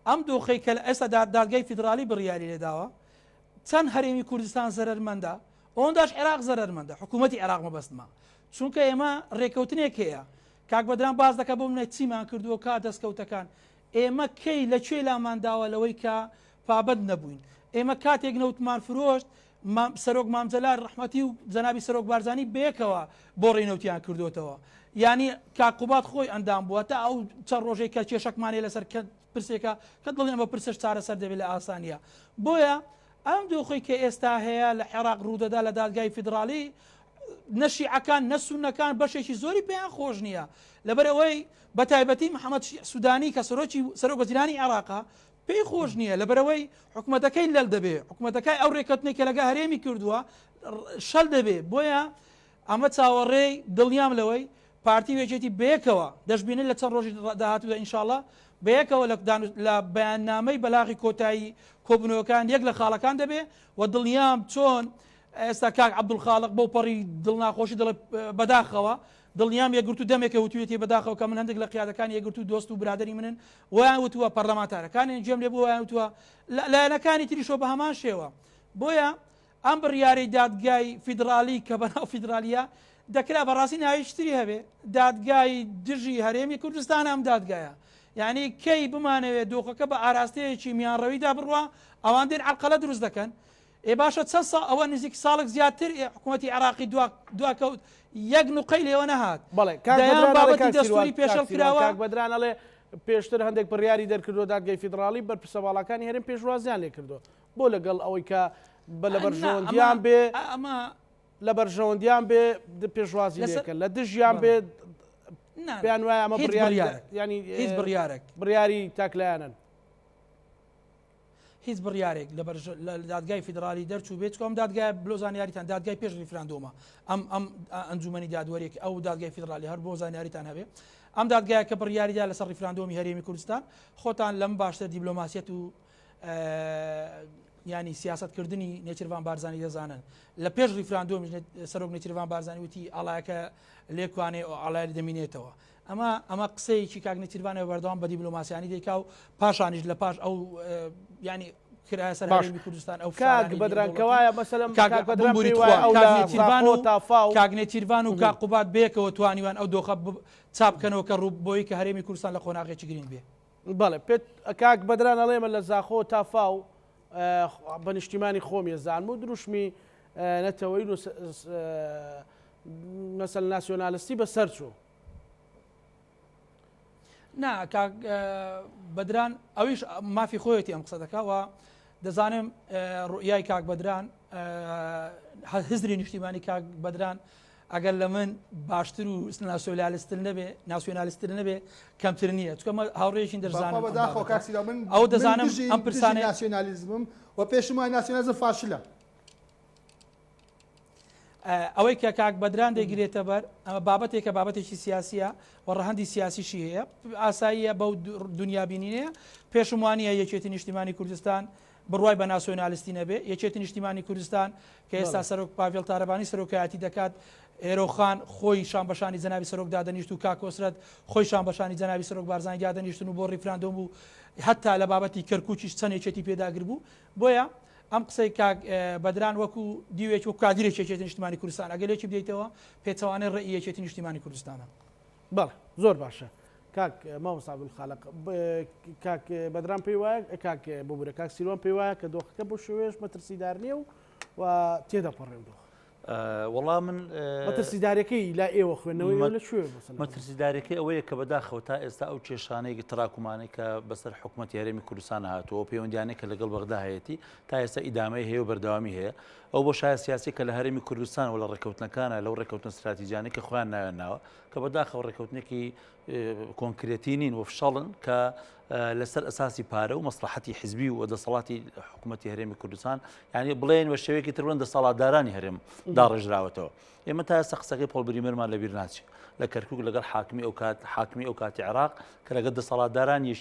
ئەم دۆخەی کە لە ئێستا دادگای فیدراڵی بڕیاری لێداوە چەند هەرێمی کوردستان زەرەرمەندە ئەوەنداش عێراق زەرەرمەندە حکوومەتی عێراق مەبەستمە چونکە ئێمە ڕێکەوتنێک هەیە کاک بەدران باس دەکا بۆ منە چیمان کردووە کا دەستکەوتەکان ئێمە کەی لە کوێ لامان داوە لەوەی کە پابەند نەبووین ئێمە کاتێک نەوتمان فرۆشت سەرۆک مام جەلال ڕەحمەتی و جەنابی سەرۆک بارزانی بەیەکەوە بۆڕی نەوتیان کردوتەوە یانی کاک قوباد خۆی ئەندام بووە تا ئەو چەند ڕۆژەی کە کێشەکمان هەیە لەسەر پرسێکە کە دڵنیام بە پرسەش چارەسەر دەبێت لە ئاسانیە بۆیە ئەم دۆخەی کە ئێستا هەیە لە عێراق ڕوودەدا لە دادگای فیدراڵی نە شیعەکان نە سوننەکان بەشێکی زۆری پێیان خۆش نییە لەبەر ئەوەی بە تایبەتی محەممەد سوودانی کە سەرۆکی سەرۆک وەزیرانی عێراقە پێی خۆش نییە لەبەرەوەی حکوومەتەکەی لەل دەبێ حکوومەتەکەی ئەو ڕێکەتنێک کە لەگە هەرێمی کردووە شەل دەبێ بۆیە ئەمە چاوەڕێی دڵنیام لەوەی پارتی و یەکێتی بەیەکەوە دەشبینن لە چەند ڕۆژی داهاتوودا ان شاءاللە بەیەکەوە لە لە بەیاننامەی بەلاغی کۆتایی کۆبوونەوەکان یەک لە خاڵەکان دەبێ و دڵنیام چۆن ئێستا کاک عەبدولخاڵق بەو پەڕی دڵناخۆشی دەڵێ بەداخەوە دڵنیام یەکگرتوو دەمێکە وتویەتی بەداخەوە کە من هەندێک لە قیادەکانی یەکگرتوو دۆست و برادەری منن وایان وتووە پەرلەمانتارەکانیان گوێم لێ بووە وایان وتووە لایەنەکانی تریشەوە بە هەمان شێوە بۆیە ئەم بڕیارەی دادگای فیدڕالی کە بەناو فیدرالیە دەکرا بەڕاستی ناوێکی تری هەبێ دادگای دژی هەرێمی کوردستانە ئەم دادگایە یعنی کەی بمانەوێ دۆخەکە بە ئاراستەیەکی میانڕەویدا بڕوا ئەوان دێن عەرقەلە دروست دەکەن. ئێ باشە چەند ساڵ ئەوە نزیک ساڵێک زیاتر ئێ حکوومەتی عێراقی دوا دواکەوت یەک نوقەی لێوە نەهات بەڵێ کاک دەیان بەدران ئەڵێ بابەتی کاک سیروان دەستوری کاک پێشەل سیروان کراوە. کاک بەدران ئەڵێ پێشتر هەندێک بڕیاری دەرکردووە دادگای فیدڕاڵی بەرپرسە باڵاکانی هەرێم پێشوازیان لێ کردووە بۆ لەگەڵ ئەوەی کە بە لە نا ئەمە بەرژەوەندیان بێ ئەمە لە بەرژەوەندیان بێ پێشوازی لەسەر لێکەن لە دژیان بەڵێ بێ نا نا پێیان وایە ئەمە هیچ بڕیاری بڕیارێک ینی هیچ بڕیارێک بڕیاری تاکلایەنەن. هیچ بڕیارێک لە بەرژ لە دادگای فیدرالی دەرچوو بێت چکە ئەم دادگای بلۆ زانیاریتان دادگای پێش ریفراندۆمە ئەم ئەم ئەنجومەنی دادوەریەک ئەو دادگای فیدرالی هەر بۆ زانیاریتان هەبێ ئەم دادگایە کە بڕیاریدا لەسەر ریفراندۆمی هەرێمی کوردستان خۆتان لەم باشتر دیبلۆماسیەت و ینی سیاستکردنی نێچیرڤان بارزانی دەزانن لە پێش ریفراندۆمیش سەرۆک نێچیرڤان بارزانی وتی ئاڵایەکە لێکوانێ و ئاڵای دەمینێتەوە ئەمە ئەمە قسەیەکی کاک نێچیرڤانە بەردەوام بە دیبلۆماسیانی دەیکا و پاشانیش لە پاش ئەو ینی کرایە سەر باش هەرێمی کوردستان ئەو کاک فشارانەی بەدران نێودەوڵەتی کەوایە مەسەلەن کاک کاک بەدران بمبوری پێی تخوا وایە ئەو کاک لە نێچیرڤان زاخۆ و تا فاو کاک نێچیرڤان و مهم. کاک قوباد بەیەکەوە توانیوان ئەو دۆخە چاپ بکەنەوە کە ڕوو بۆی کە هەرێمی کوردستان لە قۆناغێکی گرینگ بێ. بەڵێ پێت کاک بەدران ئەڵێ من لە زاخۆ تا فاو بە نیشتیمانی خۆم یەزانم و دروشمی نەتەوەی و مەسەل ناسیۆنالستی بەسەر چوو. نا کاک بەدران ئەویش مافی خۆیەتی ئەم قسە دەکا و دەزانم ڕوئیای کاک بەدران هزری نیشتیمانی کاک بەدران ئەگەر لە من باشتر و ناسیۆنالیستتر نەبێ ناسیۆنالیستتر نەبێ کەمتر نییە چونکە مە هاوڕێیەکین دەشزانم ئەم بەداخەوە بابەتە کاک سیرا من ئەو من دەزانم دژی ئەم دژی پرسانەی ناسیۆنالیزمم و پێشم وایە ناسیۆنالیزم فاشلە. ئەوەی کە کاک بەدران دەیگرێتە بەر ئەمە بابەتێکە بابەتێکی سیاسیە و ڕەهەندی سیاسیشی هەیە ئاساییە بەو دنیابینینەیە پێشم وانە یەکێتی نیشتیمانی کوردستان بڕوای بە ناسیۆنالیستی نەبێ یەکێتی نیشتیمانی کوردستان کە ئێستا سەرۆک پاڤێڵ تارەبانی سەرۆکایەتی دەکات هێرۆخان خۆی شان بەشانی جەنابی سەرۆک دادەنیشت و کاک کۆسرەت خۆی شان بەشانی جەنابی سەرۆک بارزانی دادەنیشتن و بۆ ڕیفراندۆم و هەتا لە بابەتی کەرکووکیش چەند یەکێتی پێداگر بوو بۆیە ئەم قسەی کاک بەدران وەکو دیوێک وەکو کادیرێکی یەکێتی نیشتمانی کوردستان ئەگەر لێکی بدەیتەوە پێچەوانەی ڕێی یەکێتی نیشتیمانی کوردستانە. بەڵێ زۆر باشە کاک مامۆستا عەبدولخالق کاک بەدران پێی وایە کاک ببورە کاک سیروان پێی وایە کە دۆخەکە بۆ شێوەیەش مەترسیدار نییە و و تێدەپەڕێ و دۆخ وەڵا من مەترسیدارەکەی لا ئێوە خوێندنەوەی لە کوێ مەترسیدارەکەی ئەوەیە کە بەداخەوە تا ئێستا ئەو کێشانەی تراکومانەی کە بەسەر حکوومەتی هەرێمی کوردستان هاتووە پەیوەندیانەی کە لەگەڵ بەغدا هەیەی تا ئێستا ئیدامەی هەیە و بەردەوامی هەیە ئەو بۆ شایە سیاسی کە لە هەرێمی کوردستان و لە ڕێککەوتنەکانە لەو ڕێککەوتن استراتیجانەی کە خۆیان ناوێن ناوە کە بەداخەوە ڕێککەوتنێکی کۆنکرێتی نین و فشەڵن کە لەسەر ئەساسی پارە و مەسلحەتی حزبی و دەسەڵاتی حکوومەتی هەرێمی کوردستان یعنی بڵێن بە شێوەیەکی تر بڵێن دەسەڵاتدارانی هەرێم داڕێژراوەتەوە ئێمە تا ئێستا قسەکەی پۆڵ بریمەرمان لەبیر ناچێت لە کەرکک لەگەڵ حاکمی ئەو کات حاکمی ئەو کاتی عێراق کە لەگەڵ دەسەڵاتدارانی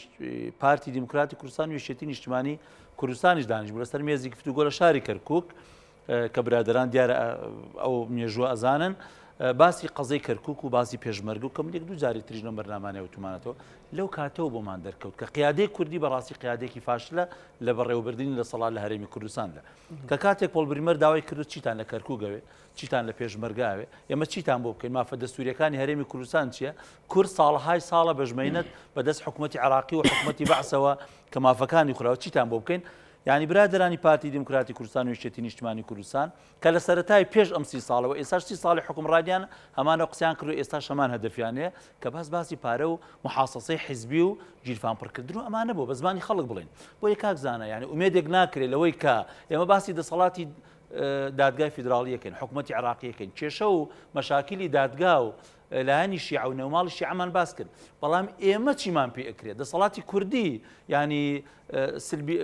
پارتی دیموکراتی کوردستان و یەکێتی نیشتمانی کوردستانیش دانیش بوو لەسەر مێزی گفتوگۆ لە شاری کەرکک کە برادەران دیارە ئەو مێژووە ئەزانن باسی قەزەی کەرکک و باسی پێشمەرگ و کە من یەک دوو جاری تریش لەم بەرنامانەیە وتومانەتەوە لەو کاتەوە بۆمان دەرکەوت کە قیادەی کوردی بەڕاستی قیادێکی فاشلە لە بەڕێوەبردنی دەسەڵات لە هەرێمی کوردستاندا کە کاتێک پۆڵ بریمەر داوای کرد چیتان لە کەرکک ئەوێ چیتان لە پێشمەرگە ئەوێ ئێمە چیتان بۆ بکەین مافە دەستوریەکانی هەرێمی کوردستان چییە کورد ساڵهای ساڵە بەژمەینەت بەدەست حکوومەتی عراقی و حکوومەتی بەعسەوە کە مافەکانی خوراوە چیتان بۆ بکەین یانی برادەرانی پارتی دیموکراتی کوردستان و یەکێتی نیشتمانی کوردستان کە لە سەرەتای پێش ئەم سی ساڵەوە ئێستاش سی ساڵی حوکمڕانیان هەمان ئەو قسەیان کرد و ئێستاش هەمان هەدەفیان هەیە کە باس باسی پارە و محاسەسەی حیزبی و گیرفان پڕکردن و ئەمانە بووە بە زمانی خەڵک بڵێن بۆیە کاک زانا یانی ئومێدێک ناکرێت لەوەی کە ئێمە باسی دەسەڵاتی دادگای فیدراڵیەکەین حکوومەتی عراقیەکەین کێشە و مەشاکیلی دادگا و لایەنی شیعە و نێوماڵی شیعەمان باس کرد بەڵام ئێمە چیمان پێ ئەکرێت دەسەڵاتی کوردی ینی سلبی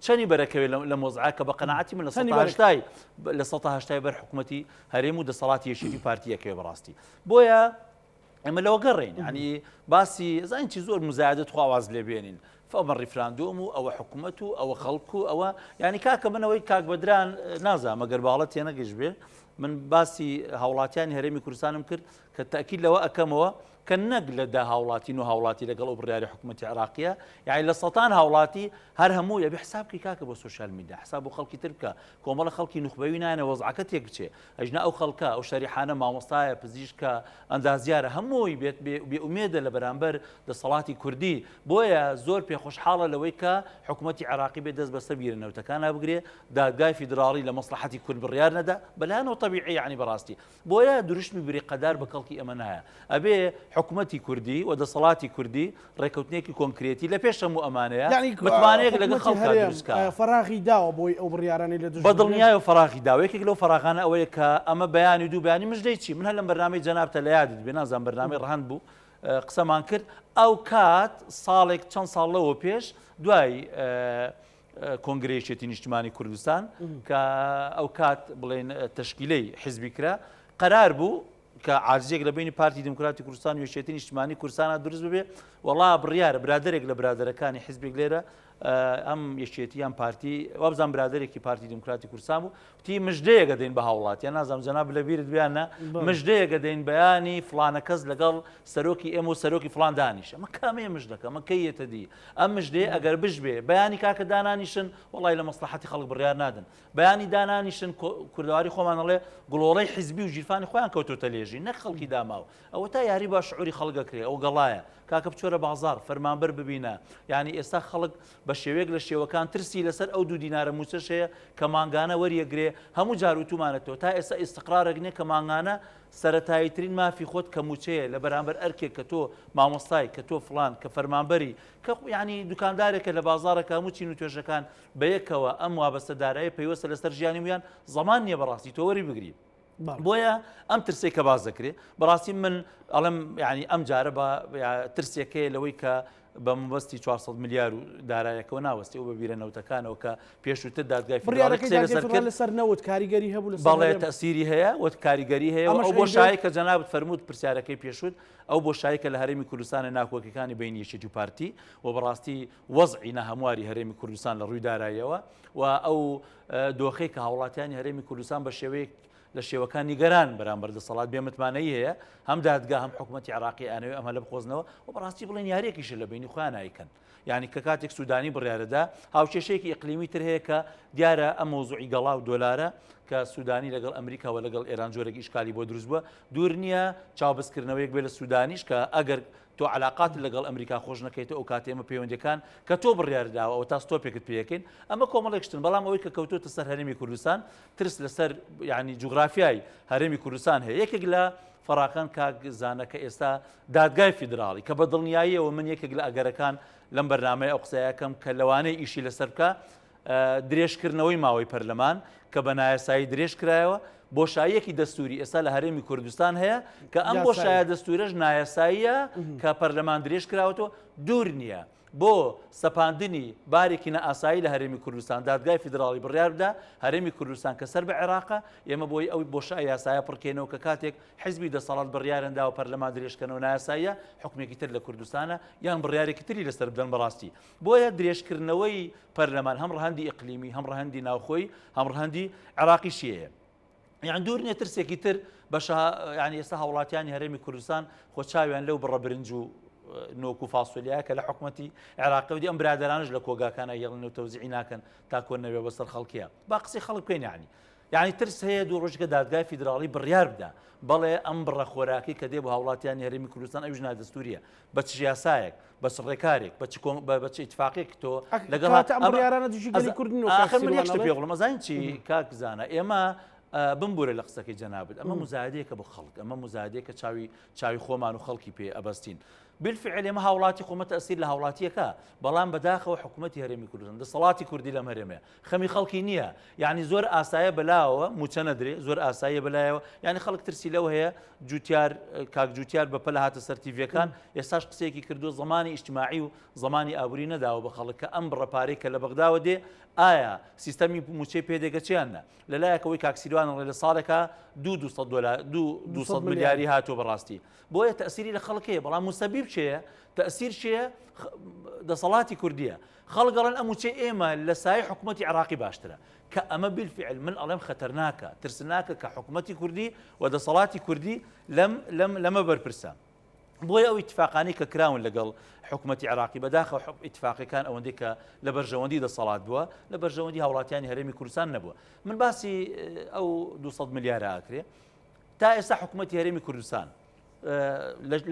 چەنی بەرەکەوێت لە مۆزعە کە بە قەنەعاتی من لە سەدای لە 1970 بەر حکوومەتی هەرێم و دەسەڵاتی یەکێتی پارتیەکەوێ بەڕاستی بۆیە ئێمە لەوە گەڕێین ینی باسی زانین چی زۆر مزایدە تخواواز لێ بێنین فەمە ڕیفراندۆم و ئەوە حکوومەت و ئەوە خەڵک و ئەوە ینی کاکە منەوەی کاک بەدران نازانم ئەگەر باڵە تێنەگەشت بێ من باسی هاوڵاتیانی هەرێمی کوردستانم کرد کە تاکید لەوە ئەکەمەوە. کە نەک لە دە هاوڵاتی نۆ هاوڵاتی لەگەڵ ئەو بڕیاری حکوومەتی عێراقیە یانی لە سەتان هاوڵاتی هەر هەموو ئەبێ حساب بکەی کاکە بۆ سۆشیال میدیا حساب بۆ خەڵکی تر بکە کۆمەڵە خەڵکی نوخبەوی نانێ وەزعەکە تێک بچێ ئەژنا ئەو خەڵکە ئەو شەریحانە مامۆستایە پزیشکە ئەندازیارە هەمووی بێت بێ ئومێدە لە بەرامبەر دەسەڵاتی کوردی بۆیە زۆر پێخۆشحاڵە لەوەی کە حکوومەتی عێراقی بێ دەست بەسەر بیرە نەوتەکانە بگرێ دادگای فیدراڵی لە مەسڵەحەتی کورد بڕیار نەدا بەلایەنەوە تەبیعی یعنی بەڕاستی بۆیە دروشمی بریقەدار بە کەڵکی ئێمە نایە. ئەبێ حکومەتی کوردی و دەسەڵاتی کوردی ڕێکەوتنێکی کۆنکرێتی لە پێش هەموو ئەمانەیە یانی متمانەیەک لەگەڵ حکومەتی خەڵکا هەرێم دروست کا. فەراغی داوە بۆی ئەو بڕیارانەی لە دژ بە بدرێن؟ دڵنیایەوە فەراغی داوە. یەکێک لەو فەراغانە ئەوەیە کە ئەمە بەیانی و دوو بەیانی مژدەی چی؟ من هەر لەم بەرنامەی جەنابتە لە یادت بێ نازانم بەرنامەی ڕەهەند بوو قسەمان کرد ئەوکات ساڵێک چەند ساڵ لەوە پێش دوای کۆنگرەی یەکێتی نیشتمانی کوردستان کە ئەو کات بڵێن تەشکیلەی حزبی کرا قەرار بوو کە عاجزێک لە بینی پارتی دیموکراتی کوردستان و یەکێتی نیشتمانی کوردستانە دروست ببێ وەڵا بڕیارە برادێک لە برادەرەکانی حزبێک لێرە ئەم یەکێتی یان پارتی وابزان برادێکی پارتی دیموکراتی کوردستان بوو تی مژدەیەک ئەدەین بە هاوڵاتیان نازانم جەناب لە بیرت بێ یان نا مژدەیەک ئەدەین بەیانی فڵانە کەس لەگەڵ سەرۆکی ئێمە و سەرۆکی فڵان دانیشە ئەمە کامەیە مژدەکە ئەمە کەی یەتە دی ئەم مژدەیە ئەگەر بش بێ بەیانی کاکە دانانیشن وەڵای لە مەسڵەحەتی خەڵک بڕیار نادەن بەیانی دانانیشن کوردەواری خۆمان ئەڵێ گڵۆڵەی حیزبی و ژیرفانی خۆیان کەوتۆتە لێژی نەک خەڵکی داماو ئەوەتا یاری با شعوری خەڵک ئەکرێ ئەو گەڵایە کاکە بچۆرە بازاڕ فەرمانبەر ببینە یانی ئێستا خەڵک بە شێوەیەک لە شێوەکان ترسی لەسەر ئەو دوو دینارە مووچەش هەیە کە مانگانە وەریەگرێ، هەموو جار وتومانەتەوە تا ئێستا ئیستقرارێک نیە کە مانگانە سەرەتاییترین مافی خۆت کە مووچەیە لە بەرامبەر ئەرکێک کە تۆ مامۆستای کە تۆ فڵان کە فەرمانبەری کە یانی دوکاندارێکە لە بازاڕێکە هەموو چین و توێژەکان بەیەکەوە ئەم وابەستە دارایە پەیوەستە لەسەر ژیانی ویان زەمان نیە بەڕاستی تۆ وەری بگری. بۆیە ئەم ترسێک کە باس دەکرێ بەڕاستی من ئەڵێم ینی ئەم جارە بە ترسێکەیە لەوەی کە بە مەبەستی 400 ملیار و دارایەکەوە ناوەستی و بە بیرە نەوتەکانەوە کە پێشووتر دادگای فیدراڵی قسەی لەسەر کرد لەسەر نەوت کاریگەری هەبوو لەسەر بەڵێ تەسیری هەیە و کاریگەری هەیە و ئەو بۆشایی کە جەنابت فەرمووت پرسیارەکەی پێشووت ئەو بۆشایی کە لە هەرێمی کوردستانە ناکۆکیەکانی بین یەکێتی و پارتی و بەڕاستی وەزعی ناهەمواری هەرێمی کوردستان لە ڕووی داراییەوە و ئەو دۆخەی کە هاوڵاتیانی هەرێمی کوردستان بە شێوەیەک لە شێوەکان نیگەران بەرامبەر دەسەڵات بێ متمانەیی هەیە هەم دادگا هەم حکوومەتی عراقی ئەنەوێ ئەمە لە بقۆزنەوە و بەڕاستی بڵێن یاریەکیشە لە بینی خۆیان ئایکەن یعنی کە کاتێک سوودانی بڕیارەدا هاوکێشەیەکی ئیقلیمی تر هەیە کە دیارە ئەم مەوزوعی گەڵا و دۆلارە کە سوودانی لەگەڵ ئەمریکا و لەگەڵ ئێران جۆرێک ئیشکالی بۆ دروست بووە دوور نییە چاوبەستکردنەوەیەک بێ لە سوودانیش کە ئەگەر تۆ عەلاقاتت لەگەڵ ئەمریکا خۆش نەکەیتەوە ئەو کاتەی ئێمە پەیوەندیەکان کە تۆ بڕیارت داوە ئەوەتا ستۆپێکت پێ ئەکەین ئەمە کۆمەڵێک شتن بەڵام ئەوەی کە کەوتۆتە سەر هەرێمی کوردستان ترس لەسەر یعنی جوگرافیای هەرێمی کوردستان هەیە یەکێک لە فەراقان کاک زانە کە ئێستا دادگای فیدراڵی کە بە دڵنیاییەوە من یەکێک لە ئەگەرەکان لەم بەرنامەی ئەو قسەیەکەم کە لەوانەیە ئیشی لەسەر بکە درێژکردنەوەی ماوەی پەرلەمان کە بە نایاسایی درێژکرایەوە، بۆشاییەکی دەستووری ئێستا لە هەرێمی کوردستان هەیە کە ئەم بۆشایە دەستوورەش نایاساییە کە پەرلەمان درێژکراوەتەوە، دوور نییە بۆ سەپاندنی بارێکی نائاسایی لە هەرێمی کوردستان دادگای فیدراڵی بڕیار بدا هەرێمی کوردستان کە سەر بە عێراقە ئێمە بۆی ئەو بۆشای یاسایە پڕکێنەوە کە کاتێک حزبی دەسەڵات بڕیارن داوە پەرلەمان درێژکەنەوە نایاساییە حکومێکی تر لە کوردستانە یان بڕیارێکی تری لەسەر بدەن بەڕاستی بۆیە درێژکردنەوەی پەرلەمان هەم ڕەهەندی ئیقلیمی، هەم ڕەهەندی ناوخۆی، هەم ڕەهەندی عێراقیشی هەیە. یان دوور نییە ترسێکی تر بەشە یانی ئێستا هاوڵاتیانی هەرێمی کوردستان خۆ چاویان لەو بڕە برنج و نۆک و فاسۆلیایە کە لە حکومەتی عێراقی دی ئەم برادەرانش لە کۆگاکانە یەڵن و تەوزیعی ناکەن تا کۆن نەبێ بەسەر خەڵکیە با قسەی خەڵک بکەین یعنی یانی ترس هەیە دوو ڕۆژگە دادگای فیدراڵی بڕیار بدا بەڵێ ئەم بڕە خۆراکی کە دێ بۆ هاوڵاتیانی هەرێمی کوردستان ئەویش نادەستوریە بە چ یاسایەک بە چ ڕێکارێک بە چ بە چ ئیتفاقێک تۆ لەگەڵ ئەم بڕیارانە دژی گەلی کوردن و ئاخر من یەک شت پێ بڵێم ئەزانین چی کاک زانا ئێمە بمبورە لە قسەکەی جەنابت ئەمە مزایدەیەکە بۆ خەڵک ئەمە مزایدەیەکە چاوی چاوی خۆمان و خەڵکی پێ ئەبەستین بالفعل ئێمە هاوڵاتی خۆمە تەسیر لە هاوڵاتیەکە بەڵام بەداخەوە حکوومەتی هەرێمی کوردستان دەسەڵاتی کوردی لەم هەرێمەیە خەمی خەڵکی نییە یعنی زۆر ئاسایە بەلاوە موچە نەدرێ زۆر ئاساییە بەلایەوە یعنی خەڵک ترسی لەوە هەیە جوتیار کاک جوتیار بە پەلە هاتە سەر تیڤەکان ئێستاش قسەیەکی کردو زمانی ئیجتماعی و زمانی ئابووری نەداوە بە خەڵک کە ئەم بڕە پارەی کە لە بەغداوە دێ ئایا سیستەمی موچەی پێدێگە چیان نە لەلایەکەوەی کاک سیروان ڕێ لە ساڵێکا دو 200 دۆلار دو 200 ملیاری هاتووە بەڕاستی بۆیە تەسیری لە خەڵک هەیە بەڵام موسەبیب چێە تەسیر چێە دەسەڵاتی کوردیە خەڵک ئەڵێن ئەم موچەی ئێمە لە سایەی حکومەتی عێراقی باشترە کە ئەمە بیلفعل من ئەڵێم خەتەرناکە ترسناکە کە حکومەتی کوردی و دەسەڵاتی کوردی لەم لەم لەمە بەرپرسە. بۆیە ئەو ئیتفاقانەی کە کراون لەگەڵ حکوومەتی عێراقی بەداخەوە ئیتفاقەکان ئەوەندەی کە لە بەرژەوەندی دەسەڵات بووە لە بەرژەوەندی هاوڵاتیانی هەرێمی کوردستان نەبووە من باسی ئەو 200 ملیارە ئاکرێ تا ئێستا حکوومەتی هەرێمی کوردستان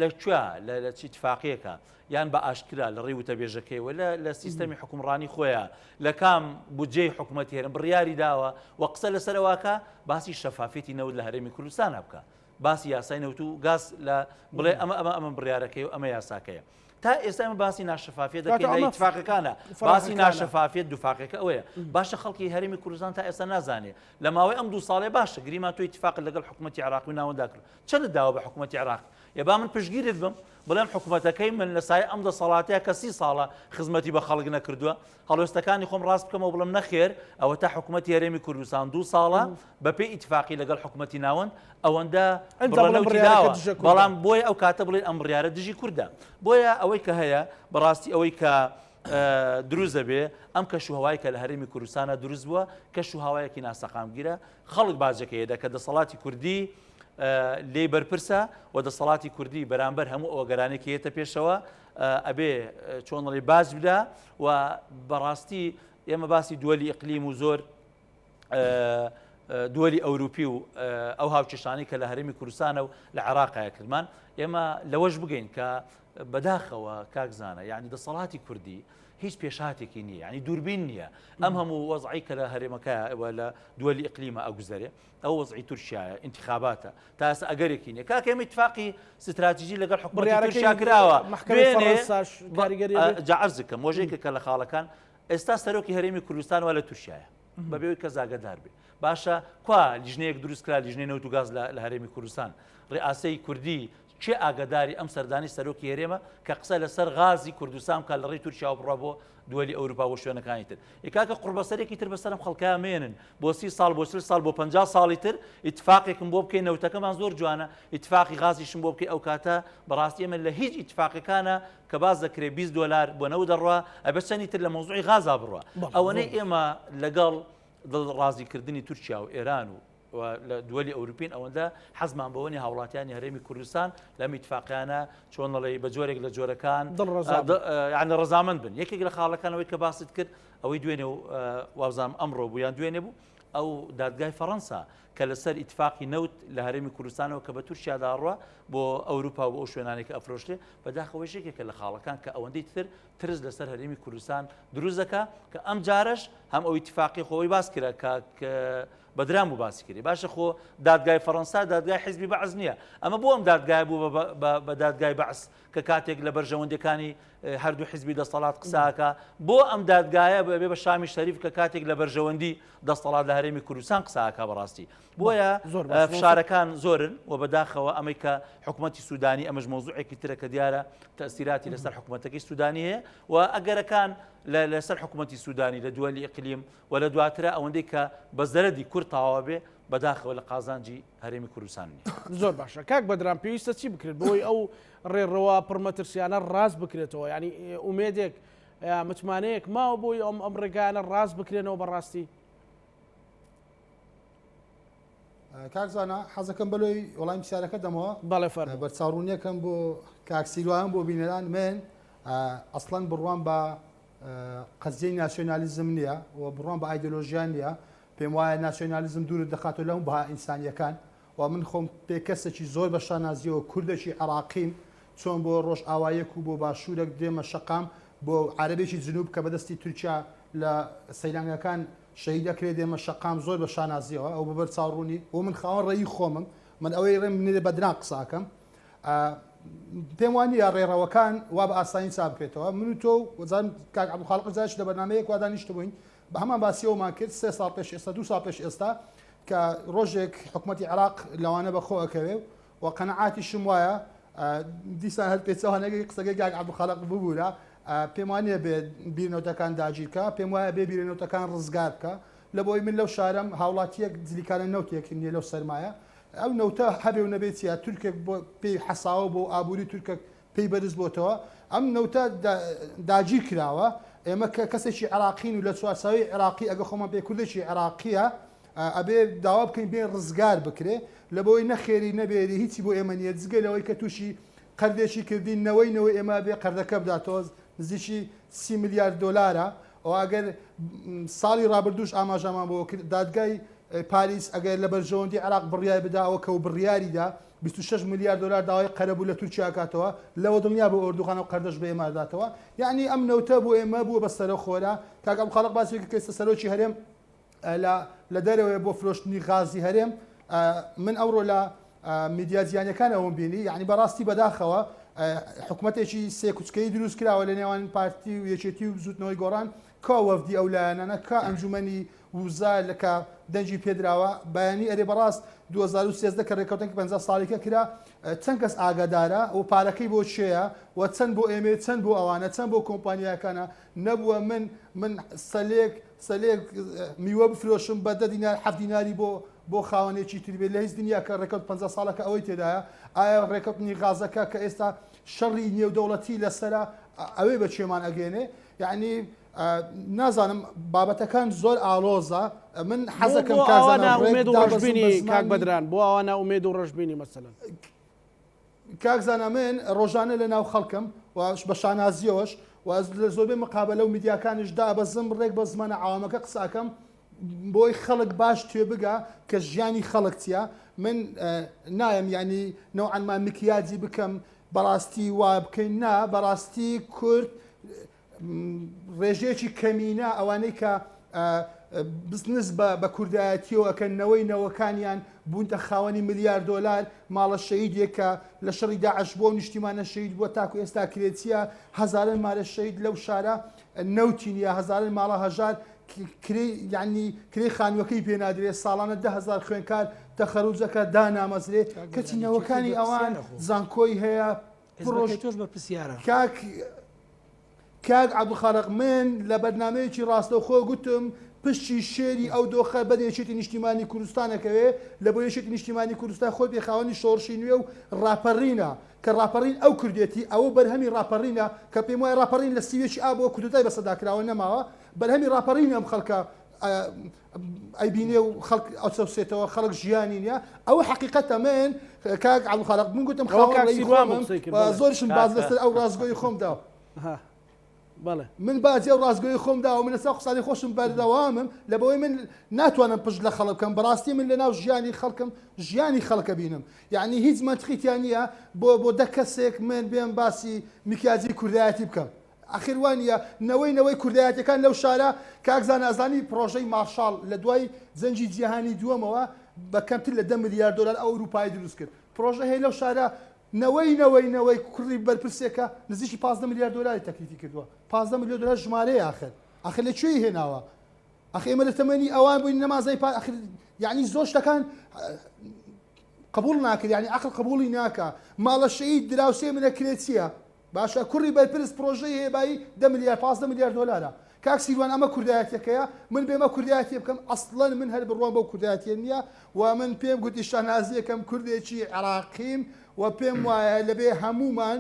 لە کوێ لە چی اتفاقیەکە یان بە ئاشکرا لە ڕێی وتەبێژەکەیەوە لە سیستەمی حکومڕانی خۆیان لە کام بودجەی حکوومەتی هەرێم بڕیاری داوە و قسە لەسەرەوەکە باسی شەفافیتی نەوت لە هەرێمی کوردستان بکە باسی یاسای نەوت و گاز لە بڵێ ئەمە ئەمە ئەمە بڕیارەکەی و ئەمە یاساکەیە تا ئێستا ئەمە باسی ناشەفافیەت دەکەین لە ئیتفاقەکانە باسی ناشەفافیەت دووفاقەکە ئەوەیە باشە خەڵکی هەرێمی کوردستان تا ئێستا نازانێ لە ماوەی ئەم دوو ساڵێ باشە گریمان تۆ ئیتفاقت لەگەڵ حکوومەتی عێراقی و ناوەندا کرد چەندت داوە بە حکوومەتی عێراق یە با من پشتگیرت بم بڵێم حکوومەتەکەی من لە سایە ئەم دەسەڵاتەیە کە سی ساڵە خزمەتی بە خەڵک نەکردووە هەڵوێستەکانی خۆم ڕاست بکەمەوە بڵێم نەخێر ئەوەتا حکوومەتی هەرێمی کوردستان دوو ساڵە بەپێی ئیتفاقی لەگەڵ حکوومەتی ناوەند ئەوەندە ئەنجا بڕە بڵێم نەوتی بڕیارەکە داوە دژە کوردە. بەڵام بۆیە ئەو کاتە بڵێن ئەم بڕیارە دژی کوردە بۆیە ئەوەی کە هەیە بەڕاستی ئەوەی کە دروست دەبێ ئەم کەش و هەوای کە لە هەرێمی کوردستانە دروست بووە کەش و هەوایەکی ناسەقامگیرە خەڵک باجەکەی دە کە دەسەڵاتی کوردی لێی بەرپرسە و دەسەڵاتی کوردی بەرامبەر هەموو ئەوگەرانێک کە یەتە پێشەوە ئەبێ چۆن ڵێ باج بدا و بەڕاستی ئێمە باسی دووەلی ئیقلیم و زۆر دووەلی ئەوروپی و ئەو هاوکێشانەی کە لە هەرێمی کوردستانە و لە عێراقایە کردمان ئێمە لەوەش بگەین کە بەداخەوە کاک زانە یعنی دەسەڵاتی کوردی هیچ پێشهاتێکی نییە یعنی دووربین نییە ئەم هەموو وەزعی کە لە هەرێمەکە لە دووەلی ئیقلیمە ئەگوزەرێ ئەو وەزعی تورکیایە ئینتخاباتە تا ئێستا ئەگەرێکی نییە کاکە ئێمە ئیتفاقی ستراتیژی لەگەڵ حکوومەتی تورکیا کراوە محکمەی فەڕەنساش کاریگەری جا عەرزکەم وەژێکە کە لە خاڵەکان ئێستا سەرۆکی هەرێمی کوردستان وا لە تورکیایە بەبێ ئەوەی کەس ئاگادار بێ باشە کوا لیژنەیەک دروست کرا لیژنەی نەوت و گاز لە هەرێمی کوردستان ڕئاسەی کوردی کێ ئاگاداری ئەم سەردانی سەرۆکی هەرێمە کە قسە لەسەر غازی کوردستان بکات لە ڕێی تورکیاوە بڕوا بۆ دووەلی ئەوروپا بۆ شوێنەکانی تر ئێ کاکە قوڕبەسەرێکی تر بەسەرم خەڵکە مێنن بۆ سی ساڵ بۆ چل ساڵ بۆ 50 ساڵی تر ئیتفاقێکم بۆ بکەی نەوتەکەمان زۆر جوانە ئیتفاقی غازیشم بۆ بکەی ئەو کاتە بەڕاستی ئێمە لە هیچ ئیتفاقەکانە کە باس دەکرێ 20 دۆلار بۆ نەوت دەڕوا ئەبێ چەندی تر لە مەوزوعی غازا بڕوا ئەوەنەی ئێمە لەگەڵ دڵ ڕازیکردنی تورکیا و ئێران و و لە دووەلی ئەوروپین ئەوەندە حەزمان بەوە نیە هاوڵاتیانی هەرێمی کوردستان لەم ئیتفاقیانە چۆن دەڵێی بە جۆرێک لە جۆرەکان دڵ ڕەزا بن. یعنی ڕەزامەند بن یەکێک لە خاڵەکان ئەوەی کە باست کرد ئەوەی دوێنێ و وابزانم ئەمڕۆ بوو یان دوێنێ بوو ئەو دادگای فەڕەنسا کە لەسەر ئیتفاقی نەوت لە هەرێمی کوردستانەوە کە بە تورکیا داڕوە بۆ ئەوروپا و بۆ ئەو شوێنانێک کە ئەفرۆشرێ بەداخەوەش یەکێکە لە خاڵەکان کە ئەوەندەی تر ترس لەسەر هەرێمی کوردستان دروست دەکا کە ئەم جارەش هەم ئەو ئیتفاقی خۆی باس کرا کە بەدران بوو باسی کردی باشە خۆ دادگای فەڕەنسا دادگای حیزبی بەعس نییە ئەمە بۆ ئەم دادگای بوو بە دادگای بەعس کە کاتێک لە بەرژەوەندەکانی هەردوو حیزبی دەسەڵات قساکە بۆ ئەم دادگایە بەبێ بە شامی شەریف کە کاتێک لە بەرژەوەندی دەسەڵات لە هەرێمی کوردستان قساکە بەڕاستی بۆیە فشارەکان زۆرن و بەداخەوە ئەمەی کە حکوومەتی سوودانی ئەمەش مەوزوعێکی ترە کە دیارە تەسیراتی لەسەر حکوومەتەکەی سوودانی هەیە و ئەگەرەکان لەسەر حکوومەتی سوودانی لە دووەلی ئیقلیم و لە دواترا ئەوەندەی کە بە زەرەدی کورد تەواوە بێ بەداخەوە لە قازانجی هەرێمی کوردستان نییە. زۆر باشە کاک بەدران پێویستە چی بکرێت بۆی ئەو ڕێڕەوە پڕمەترسیانە ڕاست بکرێتەوە ینی ئومێدێک متمانەیەک ماوە بۆی ئەم ئەم ڕێگایانە ڕاست بکرێنەوە بەڕاستی؟ کاک زانا حەزەکەم بەلۆی وەڵامی پرسیارەکە دەمەوە بەڵێ فەرموو. بەرچاوڕوونیەکەم بۆ کاک سیروان بۆ بینەران من ئەسڵەن بڕوام بە قەزیەی ناسیۆنالیزم نییە و بڕوام بە ئایدۆلۆژیا نییە پێم وایە ناسیۆنالیزم دوورت دەخاتەوە لەم بەها ئینسانیەکان و من خۆم پێ کەسێکی زۆر بە شانازیەوە کوردێکی عێراقیم چۆن بۆ ڕۆژئاوایەک و بۆ باشوورێک دێمە شەقام بۆ عەرەبێکی جنوب کە بەدەستی تورکیا لە سەیرانگەکان شەهید ئەکرێ دێمە شەقام زۆر بە شانازیەوە ئەو بە بەر چاو ڕوونی و من خاوەن ڕێی خۆمم من ئەوەی ڕێم نێ بەدران قسە ئەکەم پێم وان نییە ڕێڕەوەکان وا بە ئاسانی چاک بکرێتەوە من و تۆ وەزان کاک عەبدولخالق رزایش لە بەرنامەیەک وا دانیشتبووین بە هەمان باسی ئەومان کرد سێ ساڵ پێش ئێستا دوو ساڵ پێش ئێستا کە ڕۆژێک حکوومەتی عێراق لەوانە بەخۆ ئەکەوێ و قەنەعاتیشم وایە دیسان هەر پێچەوانەکەی قسەکەی کاک عەبدولخالق ببوورە پێم وانە بێ بیرنەوتەکان داگیرکە پێم وایە بێ بیرنەوتەکان ڕزگار بکە لە بۆی من لەو شارم هاوڵاتیەک جلیکانە نەوتێک نییە لەو سەرمایە ئەو نەوتە هەبێ و نەبێ چیە تورکێک بۆ پێی حەساوە بۆ ئابووری تورکەک پێی بەرز بۆتەوە ئەم نەوتە داگیر کراوە ئێمە کە کەسێکی عێراقین و لە چوارچاوی عێراقی ئەگە خۆمان پێ کوردێکی عێراقیە ئەبێ داوا بکەین بێ ڕزگار بکرێ لە بۆی نەخێری نەبێری هیچی بۆ ئێمە نییە جگە لەوەی کە تووشی. قەردێکی کردین نەوەی نەوەی ئێمە بێ قەردەکە بداتەوە نزیکی سی ملیار دۆلارە و ئەگەر ساڵی ڕابردووش ئاماژەمان بۆ کرد دادگای پاریس ئەگەر لە بەرژەوەندی عێراق بڕیار بدا ئەوە کە و بڕیاری دا 26 ملیار دۆلار داوای قەرەبوو لە تورکیا کاتەوە لەوە دڵنیا بۆ ئۆردوغان ئەو قەردەش بە ئێمە داتەوە یعنی ئەم نەوتە بۆ ئێمە بووە بە سەرەخۆرە کاک عەبدولخالق باسی کرد کە ئێستا سەرۆکی هەرێم لە لە دەرەوەیە بۆ فرۆشتنی غازی هەرێم من ئەوڕۆ لە میدیا جیهانیەکان ئەوم بینی یعنی بەڕاستی بەداخەوە حکومەتێکی سێ کوچکەی دروست کراوە لە نێوان پارتی و یەکێتی و بزوتنەوەی گۆڕان کا وەفدی ئەو لایەنانە کا ئەنجومەنی وزە لە کە دەنگی پێدراوە بەیانی ئەرێ بەڕاست 2013 کە ڕێککەوتنێکی 50 ساڵیکە کرا چەند کەس ئاگادارە و پارەکەی بۆ کێیە و چەند بۆ ئێمەیە چەند بۆ ئەوانە چەند بۆ کۆمپانیاکانە نەبووە من من سەلێک سەلێک میوە بفرۆشم بە دە دینار حەفت دیناری بۆ بۆ خاوەنێکی تر بێت لە هیچ دنیا کە ڕێکەوت 50 ساڵەکە ئەوەی تێدایە ئایا ڕێکەوتنی غازەکە کە ئێستا شەڕی نێودەوڵەتی لەسەرە ئەوێ بە چێمان ئەگەێنێ یعنی نازانم بابەتەکان زۆر ئاڵۆزە من حەزەکەم بۆ کاک ئاوا زانا ڕێک نائومێد و دابەزم بە ڕەشبینی کاک زمانی بەدران بۆ ئاوا نائومێد و ڕەشبینی مەسەلەن کاک زانا من ڕۆژانە لە ناو خەڵکم و بە شانازیەوەش و لە زۆربەی مقابەلە و میدیاکانیش دابەزم ڕێک بە زمانە عەوامەکە قسە ئەکەم بۆی خەڵک باش تێبگا کە ژیانی خەڵک چییە من نایەم یعنی نەوعەن ما مکیاجی بکەم بەڕاستی وا بکەین نا بەڕاستی کورد ڕێژەیەکی کەمینە ئەوانەی کە بزنس بە کوردایەتیەوە ئەکەن نەوەی نەوەکانیان بوونتە خاوەنی ملیار دۆلار ماڵە شەهیدێک کە لە شەڕی داعش بووە و نیشتیمانە شەهید بووە تاکو ئێستا کرێچیە هەزاران مالە شەهید لەو شارە نەوتی نییە هەزاران ماڵە هەژار کرێی یعنی کرێی خانووەکەی پێ نادرێ ساڵانە 10000 خوێنکار تەخەروجەکە دانامەزرێ کەچی نەوەکانی ئەوان زانکۆی هەیە پڕۆژ تۆش بەرپرسیارە کاک کاک عەبدولخالق من لە بەرنامەیەکی ڕاستەوخۆ گوتم پشتی شێری ئەو دۆخە بەر یەکێتی نیشتیمانی کوردستان ئەکەوێ لە بۆ یەکێتی نیشتیمانی کوردستان خۆی پێ خاوەنی شۆڕشی نوێ و ڕاپەڕینە کە ڕاپەڕین ئەو کردێتی ئەوە بەرهەمی ڕاپەڕینە کە پێم وایە ڕاپەڕین لە سیوێکی ئابەوە کودەتای بەسەدا کراوە نەماوە بەرهەمی ڕاپەڕینی ئەم خەڵکە ئەیبینێ و خەڵک ئەچەوسێتەوە خەڵک ژیانی نیە ئەوە حقیقەتە من کاک عەبدولخالق من گوتم ئەوە خاوەن کاک ڕێی سیروان بوو خۆمم قسەی کرد و بەڵێ زۆرشم باز کاکە لەسەر ئەو ڕاستگۆی خۆم دا ها بەڵێ من باجی ئەو ڕاستگۆی خۆم داوە من لەسەر قسانی خۆشم بەردەوامم لە بەوەی من ناتوانم پشت لە خەڵک بکەم بەڕاستی من لەناو ژیانی خەڵکم ژیانی خەڵکە بینم یعنی هیچ مەنتقی تیا نییە بۆ بۆ دە کەسێک من بێم باسی میکیاجی کوردایەتی بکەم ئاخر وا نییە نەوەی نەوەی کوردایەتیەکان لەو شارە کاک زانا ئەزانی پڕۆژەی مارشاڵ لە دوای جەنگی جیهانی دووەمەوە بە کەمتر لە دە ملیار دۆلار ئەو ئەوروپای دروست کرد پڕۆژە هەیە لەو شارە نەوەی نەوەی نەوەی کوڕی بەرپرسێکە نزیکی 15 ملیار دۆلاری تەکلیفی کردووە 15 ملیۆن دۆلار ژمارەیە ئاخر ئاخر لە کوێی هێناوە ئاخر ئێمە لە تەمەنی ئەوان بووین نەمازای پار ئاخر یعنی زۆر شتەکان قبول ناکرێت یعنی عقل قبولی ناکا ماڵە شەهید دراوسێ منە کرێچیە باشە کوڕی بەرپرس پرۆژەی هەیە بایی دە ملیار 15 ملیار دۆلارە کاک سیروان ئەمە کوردایەتیەکەیە من بێمە کوردایەتیە بکەم ئەسڵەن من هەر بڕوام بەو کوردایەتیە نییە و من پێم گوتی شانازیەکەم کوردێکی عێراقیم و پێم وایە لەبێ هەمومان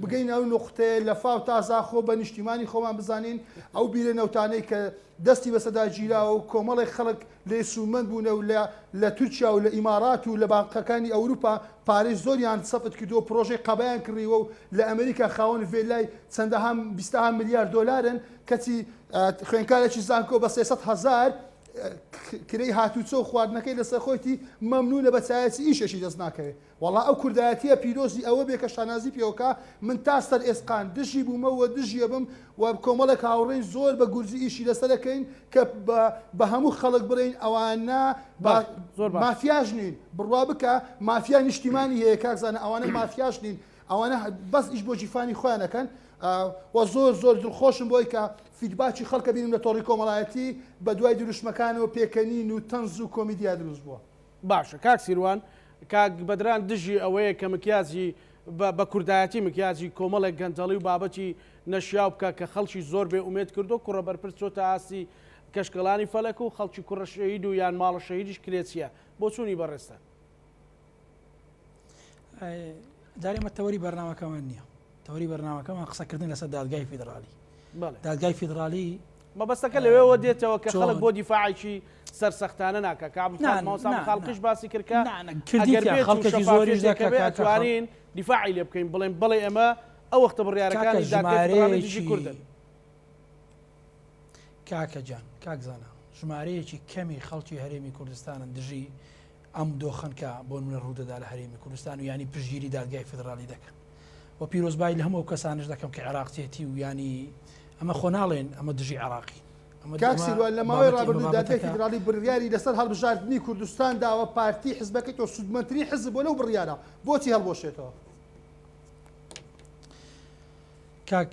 بگەین ئەو نقطەیە لە فاو تا زاخۆ بە نیشتیمانی خۆمان بزانین ئەو بیرە نەوتانەی کە دەستی بەسەدا گیراوە و کۆمەڵێک خەڵک لێ سوودمەند بوونە و لە لە تورکیا و لە ئیمارات و لە بانقەکانی ئەوروپا پارەی زۆریان سەفت کردووە و پڕۆژەی قەبەیان کڕیوە و لە ئەمریکا خاوەن ڤێلای چەندەها بیستەها ملیار دۆلارن کەچی خوێندکارێکی زانکۆ بە 300 هەزار کرێی هاتوچۆ و خواردنەکەی لەسەر خۆیتی مەمنونە بە چایەچی ئیشێکی دەست ناکەوێ وەڵا ئەو کوردایەتیە پیرۆزی ئەوە بێ کە شانازی پێوەکا من تا سەر ئێسقان دژی بوومە و دژی ئەبم و کۆمەڵێک هاوڕێین زۆر بە گورجی ئیشی لەسەر ئەکەین کە بە بە هەموو خەڵک بڵێین ئەوانە با باش زۆر باش. مافیاش نین بڕوا بکە مافیا نیشتیمانی هەیە کاک زانا ئەوانە مافیاش نین ئەوانە بەس ئیش بۆ گیرفانی خۆیان ئەکەن و زۆر زۆر دڵخۆشم بۆی کە feedback ی خەڵکە بینم لە تۆڕی کۆمەڵایەتی بە دوای دروشمەکانەوە پێکەنین و تەنز و کۆمیدیا دروست بووە. باشە کاک سیروان کاک بەدران دژی ئەوەیە کە مکیاجی بە کوردایەتی مکیاجی کۆمەڵێک گەندەڵی و بابەتی نەشیاو بکە کە خەڵکی زۆر بێ ئومێد کردو کوڕە بەرپرس چۆتە ئاستی کەشکەڵانی فەلەک و خەڵکی کوڕە شەهید و یان ماڵە شەهیدیش کرێچیە بۆچوونی بەڕێزتان. جارێ ئەمە تەوەری بەرنامەکەمان نییە تەوەری بەرنامەکەمان قسەکردن لەسەر دادگای فیدراڵی دادگای فیدراڵی. مەبەستەکە لەوێوە دێتەوە کە خەڵک بۆ دیفاعێکی سەرسەختانە ناکا کە مامۆستا خاڵقیش باسی کرد کە ئەگەر بێت و شەفافیەتێک هەبێ ئەتوانین دیفاعی لێ بکەین بڵێن بەڵێ ئێمە ئەو وەختە بڕیارەکانی دادگای فیدراڵی دژی کوردن. کاکە جان کاک زانا ژمارەیەکی کەمی خەڵکی هەرێمی کوردستانن دژی ئەم دۆخەن کە بۆ نمونە ڕوودەدا لە هەرێمی کوردستان و یانی پشتگیری دادگای فیدراڵی دەکەن و پیرۆزبایی لە هەموو ئەو کەسانش دەکەم کە عێراقچێتی و یانی ئەمە خۆ ناڵێن ئەمە دژی عێراقی کاک سیروان لە ماوەی ڕابردوو دادگای فیدراڵی بڕیاری لەسەر هەڵبژاردنی کوردستان داوە پارتی حزبەکەی تۆ سوودمەندترین حزب بووە لەو بڕیارە بۆچی هەڵبوەشێتەوە؟ کاک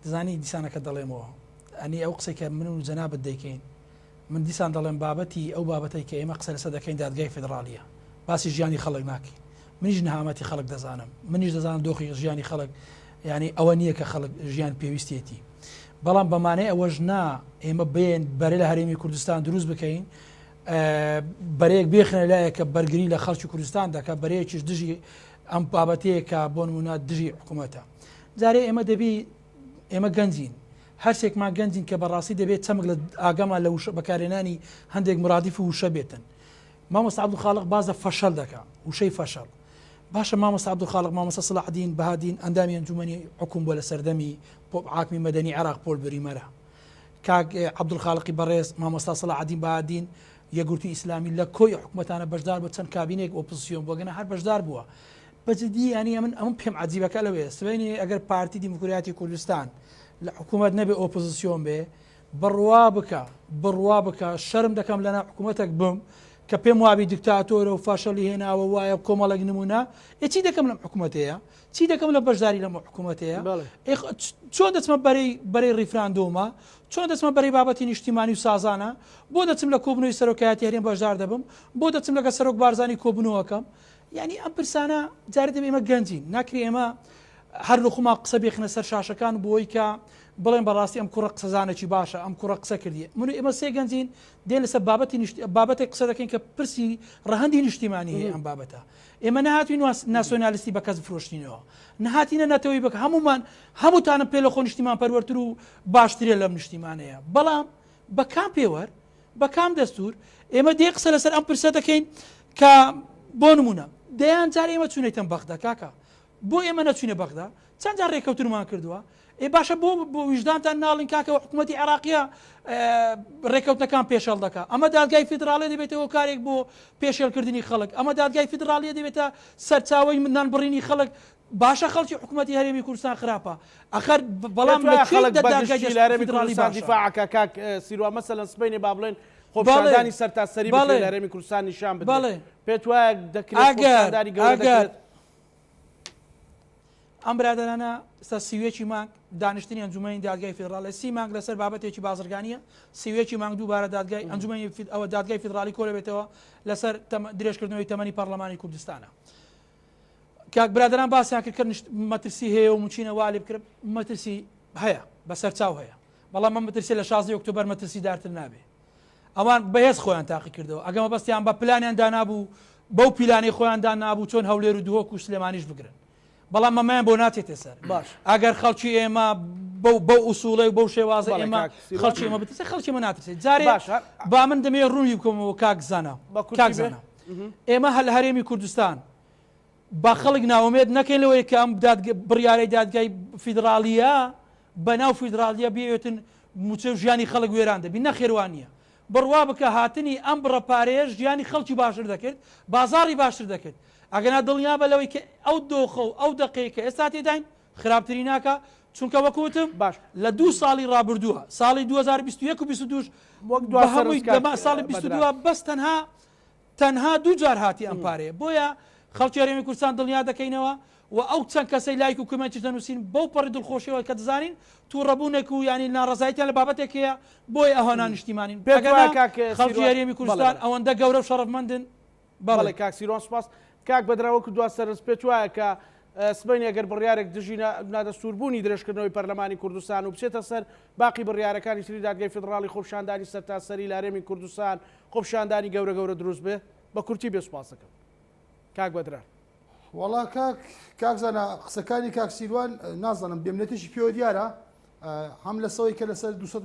دەزانی دیسانەکە دەڵێمەوە ئەنی ئەو قسەی کە من و جەنابت دەیکەین من دیسان دەڵێم بابەتی ئەو بابەتەی کە ئێمە قسە لەسەر دەکەین دادگای فیدڕاڵیە باسی ژیانی خەڵک ناکەین منیش نەهامەتی خەڵک دەزانم منیش دەزانم دۆخی ژیانی خەڵک یعنی ئەوە نییە کە خەڵک ژیان پێویستێتی بەڵام بەمانەی ئەوەش نا ئێمە بێن بەرە لە هەرێمی کوردستان دروست بکەین بەرەیەک بێخنە لایە کە بەرگری لە خەڵکی کوردستان دەکات بەرەیەکیش دژی ئەم بابەتەیە کە بۆ نمونە دژی حکوومەتە جارێ ئێمە دەبی ئێمە گەنجین هەرسێکمان گەنجین کە بەڕاستی دەبێت چەمک لە ئاگامان لە وشە بەکارهێنانی هەندێک مرادیف و وشە بێتن. مامۆستا عەبدولخالق باس لە فەشەل دەکا، وشەی فەشەل. باشە مامۆستا عەبدولخالق، مامۆستا سەلاحەدین بەهادین ئەندامی ئەنجومەنی حکوم بووە لە سەردەمی حاکمی مەدەنی عێراق پۆل بریمەرە. کاک عەبدولخالقی بەڕێز، مامۆستا سەلاحەدین بەهادین یەکگرتووی ئیسلامی لە کۆی حکومەتانە بەشدار بووە، چەند کابینەیەک ئۆپۆزسیۆن بووە، گەنا هەر بەشدار بووە. بە جدی یانی ئەمن ئەمن پێم عەجیبەکە لەوەیە سبەینێ ئەگەر پارتی دیموکراتی کوردستان لە حکوومەت نەبێ ئۆپۆزیسیۆن بێ بڕوا بکە بڕوا بکە شەرم دەکەم لەناو حکوومەتێک بم کە پێم وابی دیکتاتۆرە و فەشەلی هێناوە وایە کۆمەڵێک نمونە ئێ چی دەکەم لەم حکوومەتەیە چی دەکەم لە بەشداری لەم حکوومەتەیە چۆن دەچمە بەرەی بەرەی ڕیفراندۆمە چۆن دەچمە بەرەی بابەتی نیشتیمانی و سازانە بۆ دەچم لە کۆبنەوەی سەرۆکایەتی هەرێم بەشدار دەبم بۆ دەچم لەگە سەرۆک بارزانی کۆبنەوەکەم یانی ئەم پرسانە جارێ دەبێ ئێمە گەنجین ناکرێ ئێمە هەر لە خۆمان قسە بێخنە سەر شاشەکان بۆی کە بڵێن بەڕاستی ئەم کوڕە قسەزانێکی باشە ئەم کوڕە قسە کردی من و ئێمە سێ گەنجین دێن لەسەر بابەتی بابەتێک قسە دەکەین کە پرسی ڕەهەندی نیشتیمانی هەیە ئەم بابەتە ئێمە نەهاتوین ناسیۆنالیستی بە کەس بفرۆشتینەوە نەهاتینە نەتەوەی بەکە هەمومان هەمووتانم پێ لە خۆ نیشتیمان پەروەرتر و باشترە لەم نیشتیمانەیە بەڵام بە کام پێوەر بە کام دەستور ئێمە دێ قسە لەسەر ئەم پرسە دەکەین کە بۆ نمونە دەیان جار ئێمە چوونەتەم بەغدا کاکە بۆ ئێمە نەچوینە بەغدا چەند جار ڕێکەوتنمان کردووە ئێ باشە بۆ بۆ ویژدانتان ناڵین کاکە حکوومەتی عێراقیە ڕێکەوتنەکان پێشێڵ دەکا ئەمە دادگای فیدراڵی دەبێتە هۆکارێک بۆ پێشێلکردنی خەڵک ئەمە دادگای فیدراڵیە دەبێتە سەرچاوەی نان بڕینی خەڵک باشە خەڵکی حکومەتی هەرێمی کوردستان خراپە ئەخەر بەڵام لە خەڵک بە گشتی لە هەرێمی کوردستان دیفاع ئەکا کاک سیروان مەسەلەن سبەینێ با بڵێن خۆپیشاندانی سەرتاسەری بکرێت لە هەرێمی کوردستان نیشان بدرێت پێت وایە دەکرێت خۆپیشاندانی گەورە دەکرێت؟ ئەم برادەرانە سە سیویەکی مانگ دانیشتنی ئەنجومەنی دادگای فیدراڵی سی مانگ لەسەر بابەتێکی بازرگانیە سیویەکی مانگ دووبارە دادگای ئەنجومەنی ئەوە دادگای فیدراڵی کۆ دەبێتەوە لەسەر درێژکردنەوەی تەمەنی پەرلەمانی کوردستانە کاک برادەران باسیان کرد کە مەترسی هەیە و مچینە وا لێ بکرێت مەترسی هەیە بەسەر چاو هەیە بەڵام ئەم مەترسی لە 16 ئۆکتۆبەر مەترسی دارتر نابێ ئەوان بەهێز خۆیان تاقی کردەوە ئەگە مەبەستیان بە پلانیان دانابوو بەو پیلانەی خۆیان دانابوو چۆن هەولێر و دهۆک و سلێمانیش بگرن بەڵام مەمایان بۆ ناچێتە سەر باش ئەگەر خەڵکی ئێمە بەو بەو ئوسوڵەی و بەو شێوازە ئێمە خەڵکی ئێمە بترسێ خەڵکی ئێمە ناترسێ جارێ با من دەمەوێ ڕوونی بکەمەوە کاک زانا کاک زانا ئێمە هەر لە هەرێمی کوردستان با خەڵک ناومێت نەکەین لەوەی کە ئەم بڕیارەی دادگای فیدراڵیە بەناو فیدراڵیە بێتن موچە و ژیانی خەڵک وێران دەبی نەخێروانە بڕوا بکە هاتنی ئەم بڕە پارەیە ژیانی خەڵکی باشتر دەکرد بازاڕی باشتر دەکرد ئەگەنا دڵنیابە لەوەی کە ئەو دۆخە و ئەو دەقەی کە ئێستا تێداین خراپتری ناکا چونکە وەکو وتم باش لە دوو ساڵی ڕابردووە ساڵی 2021 و 22 وەک دوا بە هەمووی سەرنج کاک دەما ساڵی 22 بەدران. بەس تەنها تەنها دوو جار هاتی ئەم پارەیە بۆیە خەڵکی هەرێمی کوردستان دڵنیا دەکەینەوە و ئەو چەند کەسەی لایک و کۆمێنتیش دەنووسین بەو پەڕی دڵخۆشیەوە کە دەزانین تووڕەبوونێک و یانی ناڕەزاییتیان لە بابەتێک هەیە بۆیە ئەوها نانیشتیمانین پێت ئەگەر وایە نا کاک خەڵکی سیروان هەرێمی بەڵێ کوردستان بەڵێ. ئەوەندە گەورە و شەڕەفمەندن بەڵێ بەڵێ. کاک سیروان سوپاس. کاک بەدران وەکو دوا سەرنج پێت وایە کە سبەینێ گەر بڕیارێک دژی نادەستووربوونی درێژکردنەوەی پەرلەمانی کوردستان و بچێتە سەر باقی بڕیارەکانی تری دادگای فیدڕاڵی خۆپیشاندانی سەرتاسەری لە هەرێمی کوردستان خۆپیشاندانی گەورە گەورە دروست بێ؟ بە کورتی بێ سوپاسەکەم کاک بەدران. وەڵا کاک کاک زانا قسەکانی کاک سیروان نازانم بێمنەتێکی پێوە دیارە. هەم لەسەوەی کە لەسەر 200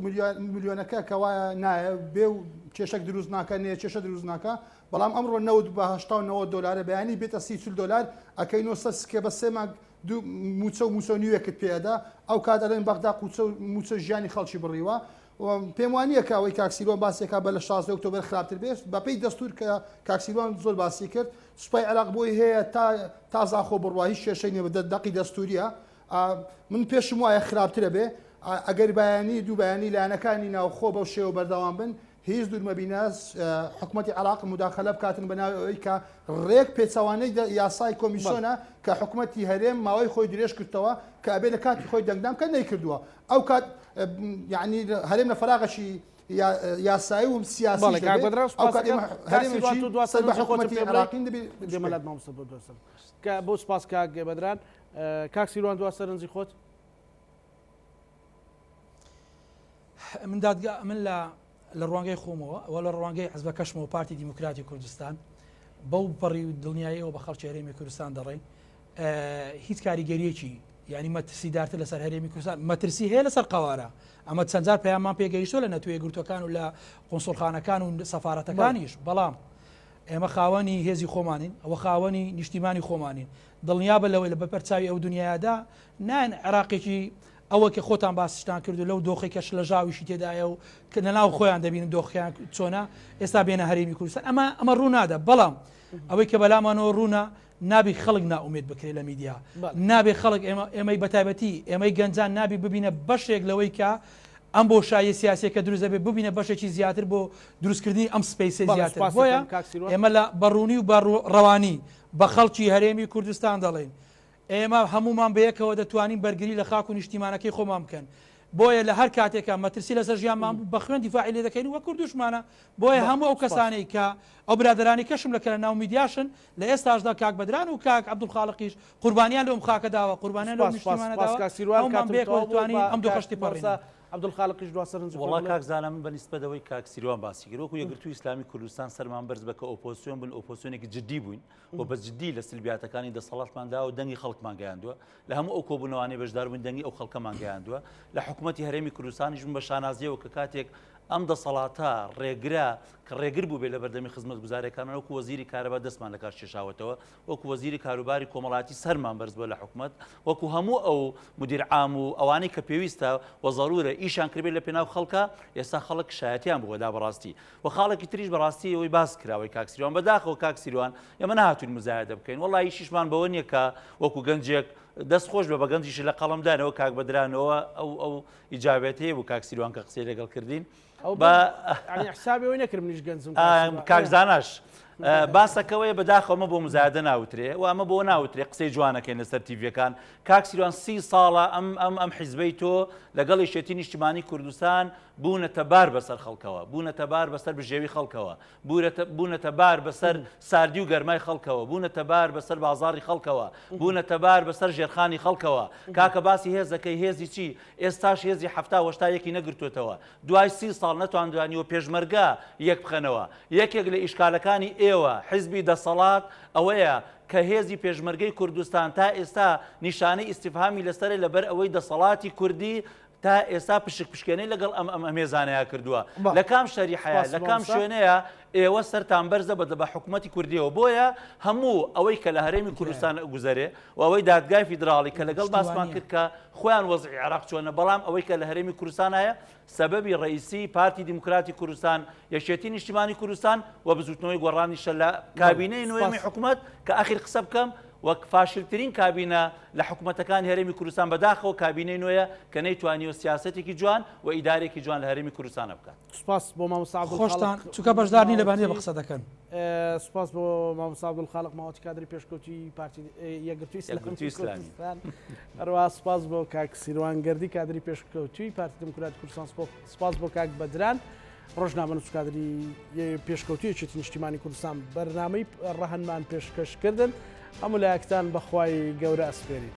ملیۆنەکە کەوایە نایە بێ و کێشەک دروست ناکە نێ کێشە دروست ناکە بەڵام ئەمڕۆ نەوت بە 80 90 دلارە بەیانی بێتە 30 دلار ئەکەینەوە سەر سکە بە سێ مانگ دوو موچە و موچە و نیوێکت پێ ئەدا ئەو کات ئەڵێن بەغدا قوچە و موچە ژیانی خەڵکی بڕیوە و پێم وانییە کە ئەوەی کاک سیروان باسێکا بە لە 16 ئۆکتۆبەر خراپتر بێت بەپێی دەستور کە کاک سیروان زۆر باسی کرد سوپای عێراق بۆی هەیە تا تا زاخۆ بڕوا هیچ کێشەی نییە دەقی دەستوریە من پێشم وایە خراپترە بێ ئەگەر بەیانی دوو بەیانی لایەنەکانی ناوخۆ بەو شێوە بەردەوام بن هیچ دوور مەبینە حکومەتی عێراق موداخەلە بکاتن بە ناوی ئەوەی کە ڕێک پێچەوانەی یاسای کۆمیسۆنە کە حکومەتی هەرێم ماوەی خۆی درێژ کردەوە کە ئەبێ لە کاتی خۆی دەنگدان بکە نەیکردووە ئەو کات یعنی هەرێم لە فەراغەکی یاسایی و سیاسی ئەو کات هەرێمێکی سەر بە حکومەتی عێراقین دەبێ دێمەلات مامۆستا بۆ دووەم کە بۆ سپاس کاک بەدران کاک سیروان دوا سەرنجی خۆت. من دادگا من لە لە ڕوانگەی خۆمەوە و لە ڕوانگەی حزبەکەشمەوە پارتی دیموکراتی کوردستان بەو پەڕی و دڵنیاییەوە بە خەڵکی هەرێمی کوردستان دەڵێن هیچ کاریگەریەکی یعنی مەترسیدارتر لەسەر هەرێمی کوردستان مەترسی هەیە لەسەر قەوارە ئەمە چەندجار پەیامان پێگەیشتووە لە نەتەوە یەکگرتووەکان و لە قونسوڵخانەکان و سەفارەتەکانیش بەڵام ئێمە خاوەنی هێزی خۆمانین ئەوە خاوەنی نیشتیمانی خۆمانین دڵنیابە لەوەی لە بەپەرچاوی ئەو دنیایەدا نایەن عێراقێکی ئەوە کە خۆتان باسیشتان کرد و لەو دۆخی کە شلەژاویشی تێدایە و کە لەناو خۆیان دەبینن دۆخیان چۆنە ئێستا بێنە هەرێمی کوردستان ئەمە ئەمە ڕوو نادا بەڵام ئەوەی کە بەلامانەوە ڕوونە نابی خەڵک نائومێد بکرێت لە میدیا نابێ خەڵک ئێمە ئێمەی بەتایبەتی ئێمەی گەنجان نابی ببینە بەشێک لەوەی کە ئەم بۆشاییە سیاسیە کە دروست دەبێت ببینە بەشێکی زیاتر بۆ دروستکردنی ئەم space ەی زیاتر بۆیە ئێمە لە بەڕوونی و بە ڕەوانی بە خەڵکی هەرێمی کوردستان دەڵێین ئێمە هەموومان بەیەکەوە دەتوانین بەرگری لە خاک و نیشتیمانەکەی خۆمان بکەن بۆیە لە هەر کاتێکا مەترسی لەسەر ژیانمان بوو بە خوێن دیفاعی لێ دەکەین و کوردوشمانە بۆیە هەموو ئەو کەسانەی کە ئەو برادەرانی کەشم لە کە لە ناو میدیاشن لە ئێستاشدا کاک بەدران و کاک عەبدولخاڵقیش قوربانیان لەو خاکە داوە قوربانیان لەو نیشتیمانە داوە هەموومان بەیەکەوە دەتوانین ئەم دۆخەش تێپەڕێنین. عەبدولخالقیش دوا سەرنجی خۆی وەڵا بڵێ. کاک زانا من بە نیسبەت ئەوەی کاک سیروان باسی کرد وەکو یەکگرتووی ئیسلامی کوردستان سەرمان بەرز بە کە ئۆپۆزسیۆن بووین ئۆپۆزسیۆنێکی جدی بووین و بە جدی لە سلبیاتەکانی دەسەڵاتمان داوە و دەنگی خەڵکمان گەیاندووە لە هەموو ئەو کۆبوونەوانەی بەشدار بووین دەنگی ئەو خەڵکەمان گەیاندووە لە حکوومەتی هەرێمی کوردستانیش بووم بە شانازیەوە کە کاتێک ئەم دەسەڵاتە ڕێگرە کە ڕێگر بوو بێ لە بەردەمی خزمەتگوزاریەکان وەکو وەزیری کارەبا دەستمان لەکار کێشاوەتەوە وەکو وەزیری کاروباری کۆمەڵایەتی سەرمان بەرز بووە لە حکومەت وەکو هەموو ئەو مدیر عام و ئەوانەی کە پێویستە و زەرورە ئیشیان کردبێت لە پێناو خەڵکە ئێستا خەڵک شایەتیان بووە دا بەڕاستی و خاڵێکی تریش بەڕاستی ئەوەی باس کراوەی کاک سیروان بەداخەوە کاک سیروان ئێمە نەهاتوین مزایەدە بکەین وەڵا ئیشیشمان بەوە نییە کە وەکو گەنجێک دەست خۆش بە بە گەنجیش لە قەڵەمدانەوە کاک بەدرانەوە ئەو ئەو ئیجابێتەیە بوو کاک سیروان کە قسەی لەگەڵ کردین بە حسابی ئەوەی نەکرد منیش گەنجم کاک زاناش باسەکەوەیە بەداخەوە ئەمە بۆ مزایدە ناوترێ و ئەمە بۆ ناوترێ قسەی جوانەکەین لەسەر تیڤەکان کاک سیروان سی ساڵە ئەم ئەم ئەم حیزبەی تۆ لەگەڵ یەکێتی نیشتمانی کوردستان بوونەتە بار بەسەر خەڵکەوە بوونەتە بار بەسەر بژێوی خەڵکەوە بوونەتە بار بەسەر ساردی و گەرمای خەڵکەوە بوونەتە بار بەسەر بازاڕی خەڵکەوە بوونەتە بار بەسەر ژێرخانی خەڵکەوە کاکە باسی هێزەکەی هێزی چی ئێستاش هێزی حەفتا و هەشتا یەکی نەگرتووەتەوە دوای سی ساڵ نەتواندرانیوە پێشمەرگە یەک بخەنەوە یەکێک لە ئیشکالەکانی ئێوە حیزبی دەسەڵات ئەوەیە کە هێزی پێشمەرگەی کوردستان تا ئێستا نیشانەی ئیستیفهامی لەسەرە لەبەر ئەوەی دەسەڵاتی کوردی تا ئێستا پشک پشکێنەی لەگەڵ ئەم ئەم ئەم هێزانەیا کردووە لە کام شەریحەیە لە کام شوێنەیە ئێوە سەرتان بەرزە بە بە حکوومەتی کوردیەوە بۆیە هەموو ئەوەی کە لە هەرێمی کوردستان گوزەرێ و ئەوەی دادگای فیدراڵی کە لەگەڵ باسمان کرد کە خۆیان وەزعی عێراق چۆنە بەڵام ئەوەی کە لە هەرێمی کوردستان هەیە سەبەبی ڕئیسی پارتی دیموکراتی کوردستان یەکێتی نیشتیمانی کوردستان و بزوتنەوەی گۆڕانیشە لە کابینەی نوێمی حکوومەت کە ئەخیر قسە بکەم وەک فاشلترین کابینە لە حکوومەتەکانی هەرێمی کوردستان بەداخەوە کابینەی نوێیە کە نەیتوانیوە سیاسەتێکی جوان و ئیدارێکی جوان لە هەرێمی کوردستانە بکات. سوپاس بۆ مامۆستا خۆشتان عەبدولخالق چونکە بەشدار نین لە بانیە بە ماوەتی قسە دەکەن. سوپاس بۆ مامۆستا عەبدولخالق ماوەتی کادری پێشکەوتووی پارتی یەکگرتووی ئیسلامی یەکگرتووی ئیسلامی. کوردستان هەروەها سوپاس بۆ کاک سیروان گەردی کادری پێشکەوتووی پارتی دیموکراتی کوردستان سوپاس بۆ کاک بەدران ڕۆژنامەنووس و کادری پێشکەوتووی یەکێتی نیشتیمانی کوردستان بەرنامەی ڕەهەندمان پێشکەش کردن هەموو لایەکتان بەخوای گەورە ئەسپێرین.